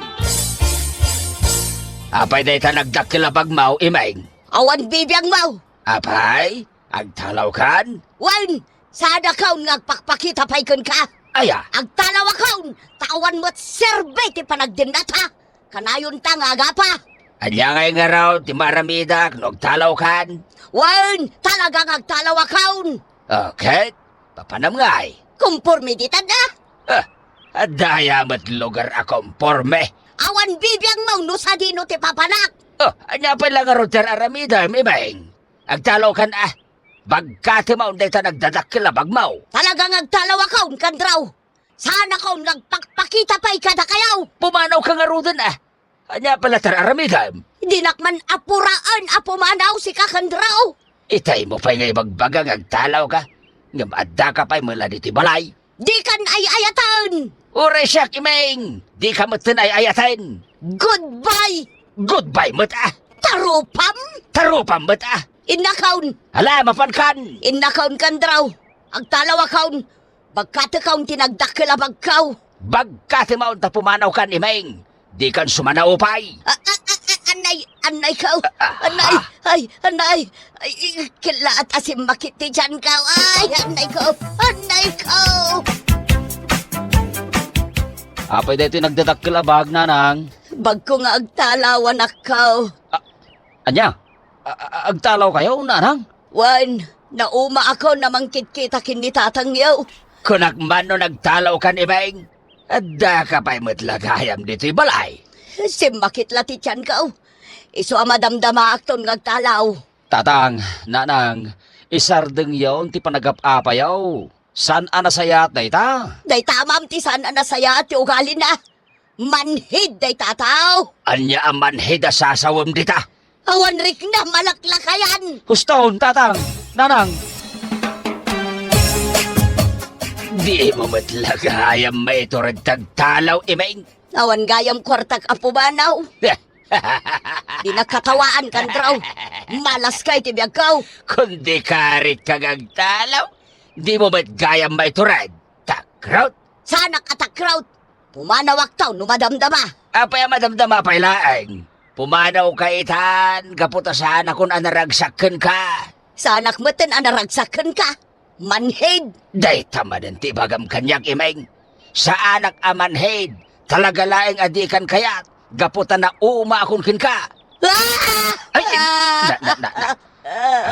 Apay dayta nagdakkel a bagmo, Imeng? Awan bibiangmo. Apay, agtalawkan? Wen, saanakon nga agpakpakita pay kenka. Aya? Agtalawakon, ta awan met serbi ti panagdennata. Kanayonta nga agapa. Ania ngay ngarud ti maaramidak no agtalawkan? Wen, talaga nga agtalawakon. Okay, papanam ngay. Komporme ditan a? Ah, adda aya met lugar a komporme? Awan bibiangmo no sadino ti papanak. Oh, ania pay la ngarud ti ar-aramidem, Imeng? Agtalawkan a. Bagkatem a dayta nagdadakkel a bagmo. Talaga nga agtalawakon, Kandraw. Saanakon nga agpakpakita pay kadakayo. Pumanawka ngaruden a. Ania pay la ti ar-aramidem? Dinak man apuraen a pumanaw, sika, Kandraw. Itay mo pay nga ibagbaga nga agtalawka, ngem addaka pay met la ditoy balay. Dikan ay-ayaten! Uray siak, Imeng! Dika metten ay-ayaten! Goodbye! Goodbye met a! Tarupam! Tarupam met a! Innakon! Ala, mapankan! Innakon, Kandraw! Agtalawakon! Bagkatekon ti nagdakkel a bagko! Bagkatem a ta pumanawkan, Imeng! Dikan sumanaw pay! A, a, a, a, anay, anay ko! Ah, ah, Anay! ah. Ay, anay! Ay, ay, kellaat a simmakit ti tiyan ko! Ay, anay ko! Anay ko! Apay daytoy nagdadakkel a bag, Nanang? Bagko nga agtalawanakko. A-, ania? A-, a-, agtalawkayo, Nanang? Wen, naumaakon a mangkitkita ken ni tatangyo. Kunak man no nagtalawkan, Imeng. Addaka pay met la gayam ditoy balay. Simmakit la ti tiyanko. Isu a madamdamaakton nga agtalaw. Tatang, Nanang, isardengyon ti panagap-apayo. Saan a nasayaat dayta? Dayta, ma'am, ti saan a nasayaat ti ugalina. Manhid dayta a tao. Ania a manhid a sasawem dita? Awan rikna, malaklakayan. Huston, Tatang, Nanang. Dimo met la gayam maitured ti agtalaw, Imeng. Awan gayam kuartak a pumanaw. Dinak katawaan, Kandraw. Malas ka iti biagko. Kundi karit ka nga agtalaw, dimo met gayam maitured. Takrot! Saanak a takrot. Pumanawakto no madamdama. Apay a madamdama pay laeng? Pumanawka itan gapu ta saanakon a naragsak kenka. Saanak metten a naragsak kenka. Manhid! Dayta manen ti ibagam kaniak, Imeng. Saanak a manhid. Talaga laeng a dikan kayat. Gapu ta naumaakon kenka. Ah! Ay, ay, na, na, na, na.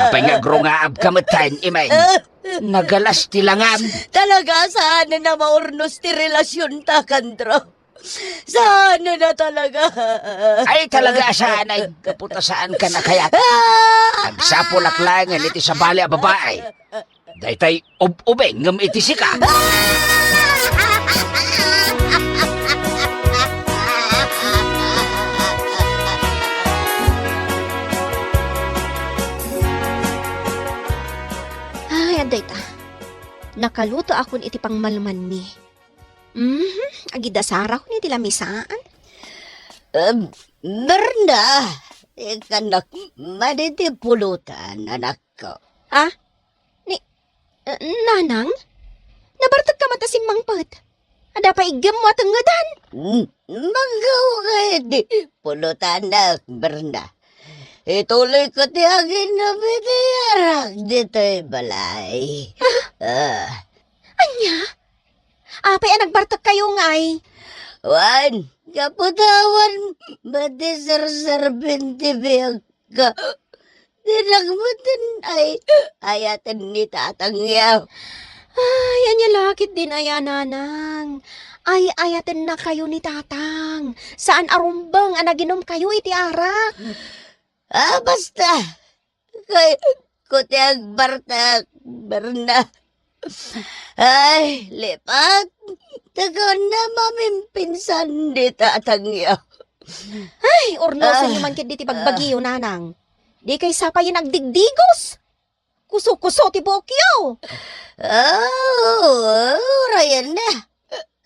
Apay nga agrungaabka metten, Imeng? Nagalas ti langam. Talaga, saan na maurnos ti relasyonta, Kandraw? Saan na talaga? Ay, talaga, saan ay gapu ta saanka nakayat. Agsapulak laeng iti sabali a babae. Daytay ub-ubing ngem iti sika. Ay, adda ita. Nakalutoakon iti pangmalmanmi. Mhm, agidasarakon iti lamisaan. Em, Berna, ikanak man iti pulutan, anakko. Ah? Ni, eh, Nanang? Nabartekka met a simmangpet. Adda pay iggemmo a tengngedan? Hmm, manggaw ka iti pulutan, anak, Berna. Ituloyko ti aginom iti arak ditoy balay. Ah? Ah. Ania? Apay a nagbartekkayo ngay? Wen, gapu ta awan met ti serserbente biag ka. Dinak metten ay-ayaten ni tatangyo. Ay, ania la ketdin aya, Nanang? Ay-ayatennakayo ni Tatang. Saan a rumbeng a naginomkayo iti arak. Ah, basta. Kayatko ti agbartek, Berna. Ay, lipat. Tagaan na mamimpinsan ni tatangyo. Ay, urnosenyo Ah. man ketdi ti bagbagiyo, Nanang. Dikay sapayen agdigdigos. Kuso-kuso ti buokyo. Oh, urayan na.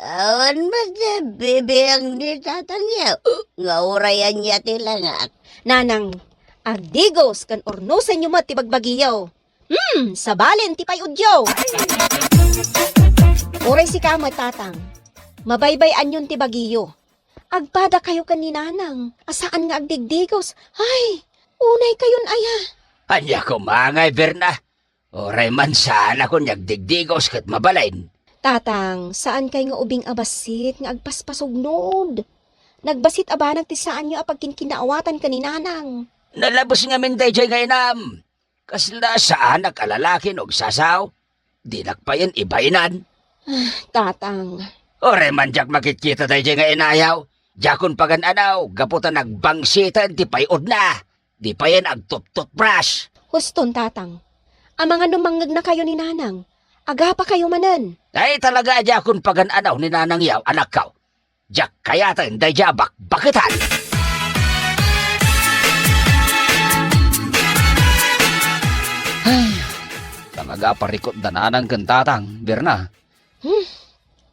Awan met ti bibiang ni tatangyo nga urayan ya ti langak. Nanang, agdigos ken urnosenyo met ti bagbagiyo. Hmm, sabalen ti pay-odyo. Uray sika met, Tatang. Mabaybay-anyon ti bagiyo. Agpadakayo ken ni Nanang a saan nga agdigdigos. Ay, unaykayon aya. Ania koma ngay, Berna? Uray man saanakon nga agdigdigos ket mabalin. Tatang, saankay nga ubing a bassit nga agpaspasugnod. Nagbassit a banag ti saanyo a pagkinkinaawatan ken ni Nanang. Nalabes ngamin daydiay nga inam. Kasla saanak a lalaki no agsasao, dinak payen ibainan. Tatang. Uray man diak makitkita daydiay nga inayaw. Diakon pagan-anaw gapu ta nagbangsiten ti pay-odna. Di payen agtuptutbrush. Huston, Tatang. Amangan no mangngegnakayo ni Nanang, agapakayo manen. Ay, talaga a diakon pagan-anaw ni Nanang yaw, anakko. Diak kayaten daydiay a bakbaketan. Ay, talaga a parikut da Nanang ken Tatang, Berna. Hmm,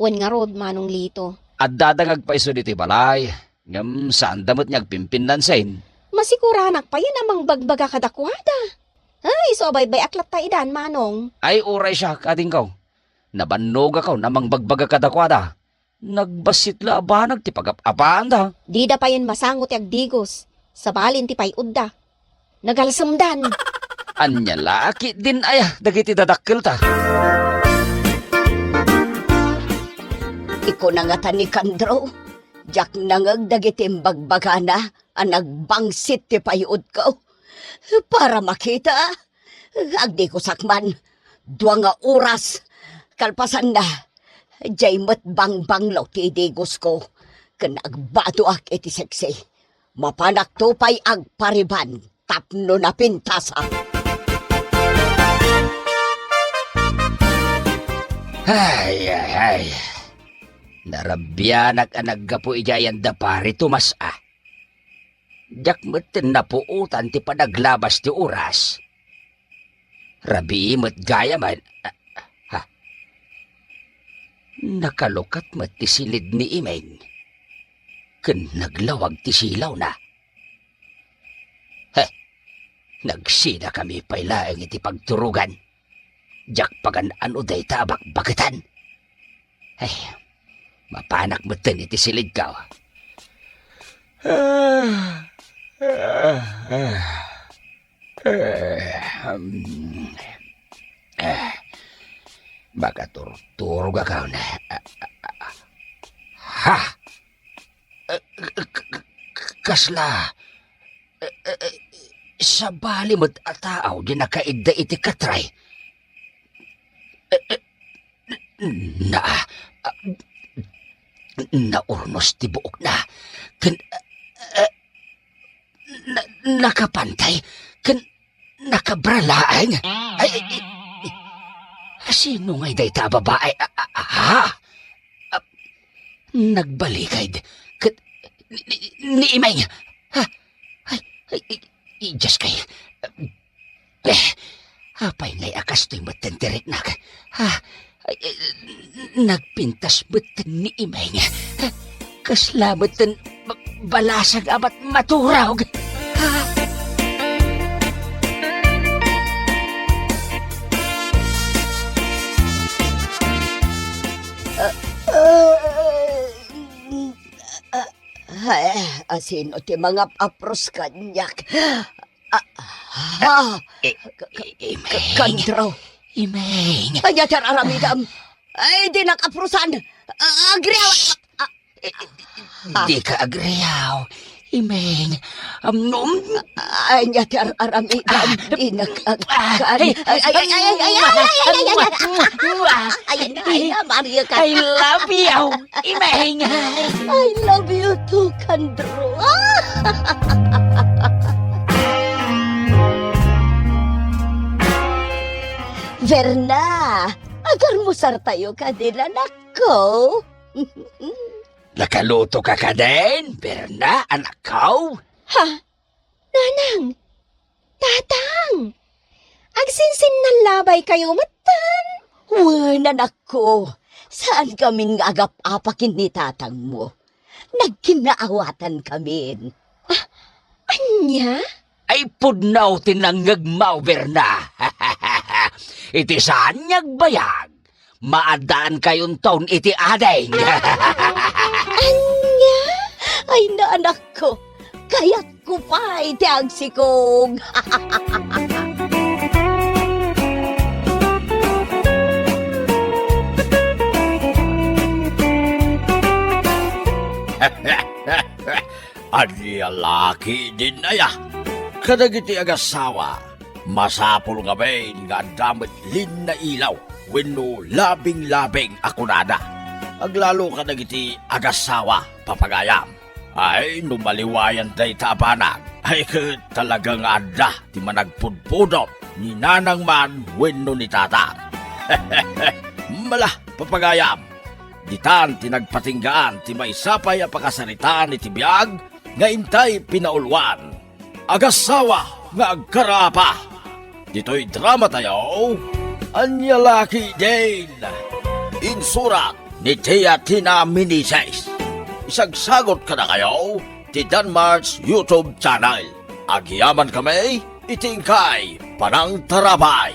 wen ngarud, Manong Lito. Addada nga agpaisud iti balay, ngem saanda met nga agpimpinnansin. Masiguranak payen a mangbagbaga kadakuada. Ay, isu a baybay-ak latta idan, Manong. Ay, uray siak, adingko. Nabannogakon a mangbagbaga kadakuada. Nagbassit la a banag ti pagap-apaanda. Dida payen masango ti agdigos, sabalin ti pay-odda. Nagalsemdan. Ania la ketdin aya dagiti dadakkelta? Ikuna ngata ni Kandro, diak nangngeg dagiti imbagbagana a nagbangsit ti pay-odko. Para makita, agdigosak man. Dua nga oras. Kalpasanna, diay met bangbanglo ti idigosko. Ken agbadoak iti seksi. Mapanakto pay agpariban tapno napintasak. Ay, ay, ay. Narabianak a naggapu idiay anda Pari Tomas a. Diak metten napuotan ti panaglabas ti oras. Rabii met gayam a, ha? Nakalukat met ti silid ni Imeng. Ken naglawag ti silawna. He, nagsidakami pay laeng iti pagturogan. Diak pagan-ano dayta a bakbaketan. Ay, mapanak metten iti silidko. Ah, ah, ah. Eh, hmm. Eh, makaturturogakon. Ha? Eh, k-, k-, k-, kasla, eh, eh, eh, sabali met a tao ti nakaidda iti katray. Eh, eh, na, ah, naurnos ti buokna. Ken, eh, na, nakapantay. Ken nakabra laeng. Ay, ay, ay, ay. Sino ngay dayta a babae? Ah, ah, ah, ha? Ah, nagbalikay. Ket ni, ni, ni Imeng. Ha? Ay, ay, ay, ay, Diyos kay. Eh, apay ngay a kastoy metten ti riknak? Ha? Ay, eh, nagpintas metten ni Imeng. Kasla metten ba-, balasag a mat-, maturog. Ha? Ah, ah, ah, ay, asino ti mangap-apros kaniak? Ah, ah, eh, ka-, ka-, eh, ka-, Imeng. Kandro. Imeng. Ania ti ar-aramidam? Ay, dinak aprosan. Ah, agriaw. Ah, eh, ah. Dika agriaw. Imeng. Am, nom. Ania ti ar-aramidam? Ah. Dinak ag-, ah, kan-, ay, ay, ay, ay, ay, ay, ay, ay, ay, ay, ay, ay, ay, ay, Maria ka. I love you. Imeng. I love you too, Kandro. Verna, agarmusartayo kadin, anakko. Nakaluto ka kadin, Verna, anakko? Ha? Nanang! Tatang! Agsinsinnalabay kayo metten? Wen, anakko, saan kamin nga agap-apa ken ni tatangmo. Nagkinaawatan kamin. Ah, ania? Ay, pudno ti nangngegmo, Verna. Iti saan nga agbayag, maaddaankayon ton iti ading. Ania? Ay, naanakko, kayatko pay ti agsikog. Ania la ketdin aya? Kadagiti agasawa, masapul ngamin nga adda met linnailaw. wenno labing-labing a kunada. Aglalo kadagiti agasawa, papagayam. Ay, no maliwayan dayta a banag, ay ket talaga nga adda ti managpudpudot ni nanang man wenno ni tatang. Mala, papagayam, ditan ti nagpatinggaan ti maysa pay a pakasaritaan iti biag nga intay pinauluan. Agasawa nga agkarapa. Ditoy drama tayo, Ania Laki Din. Insurat ni Tia Tina Meneses. Isagsagot kadakayo ti Danmar's YouTube channel. Agyaman kami iti inkay panangtarabay.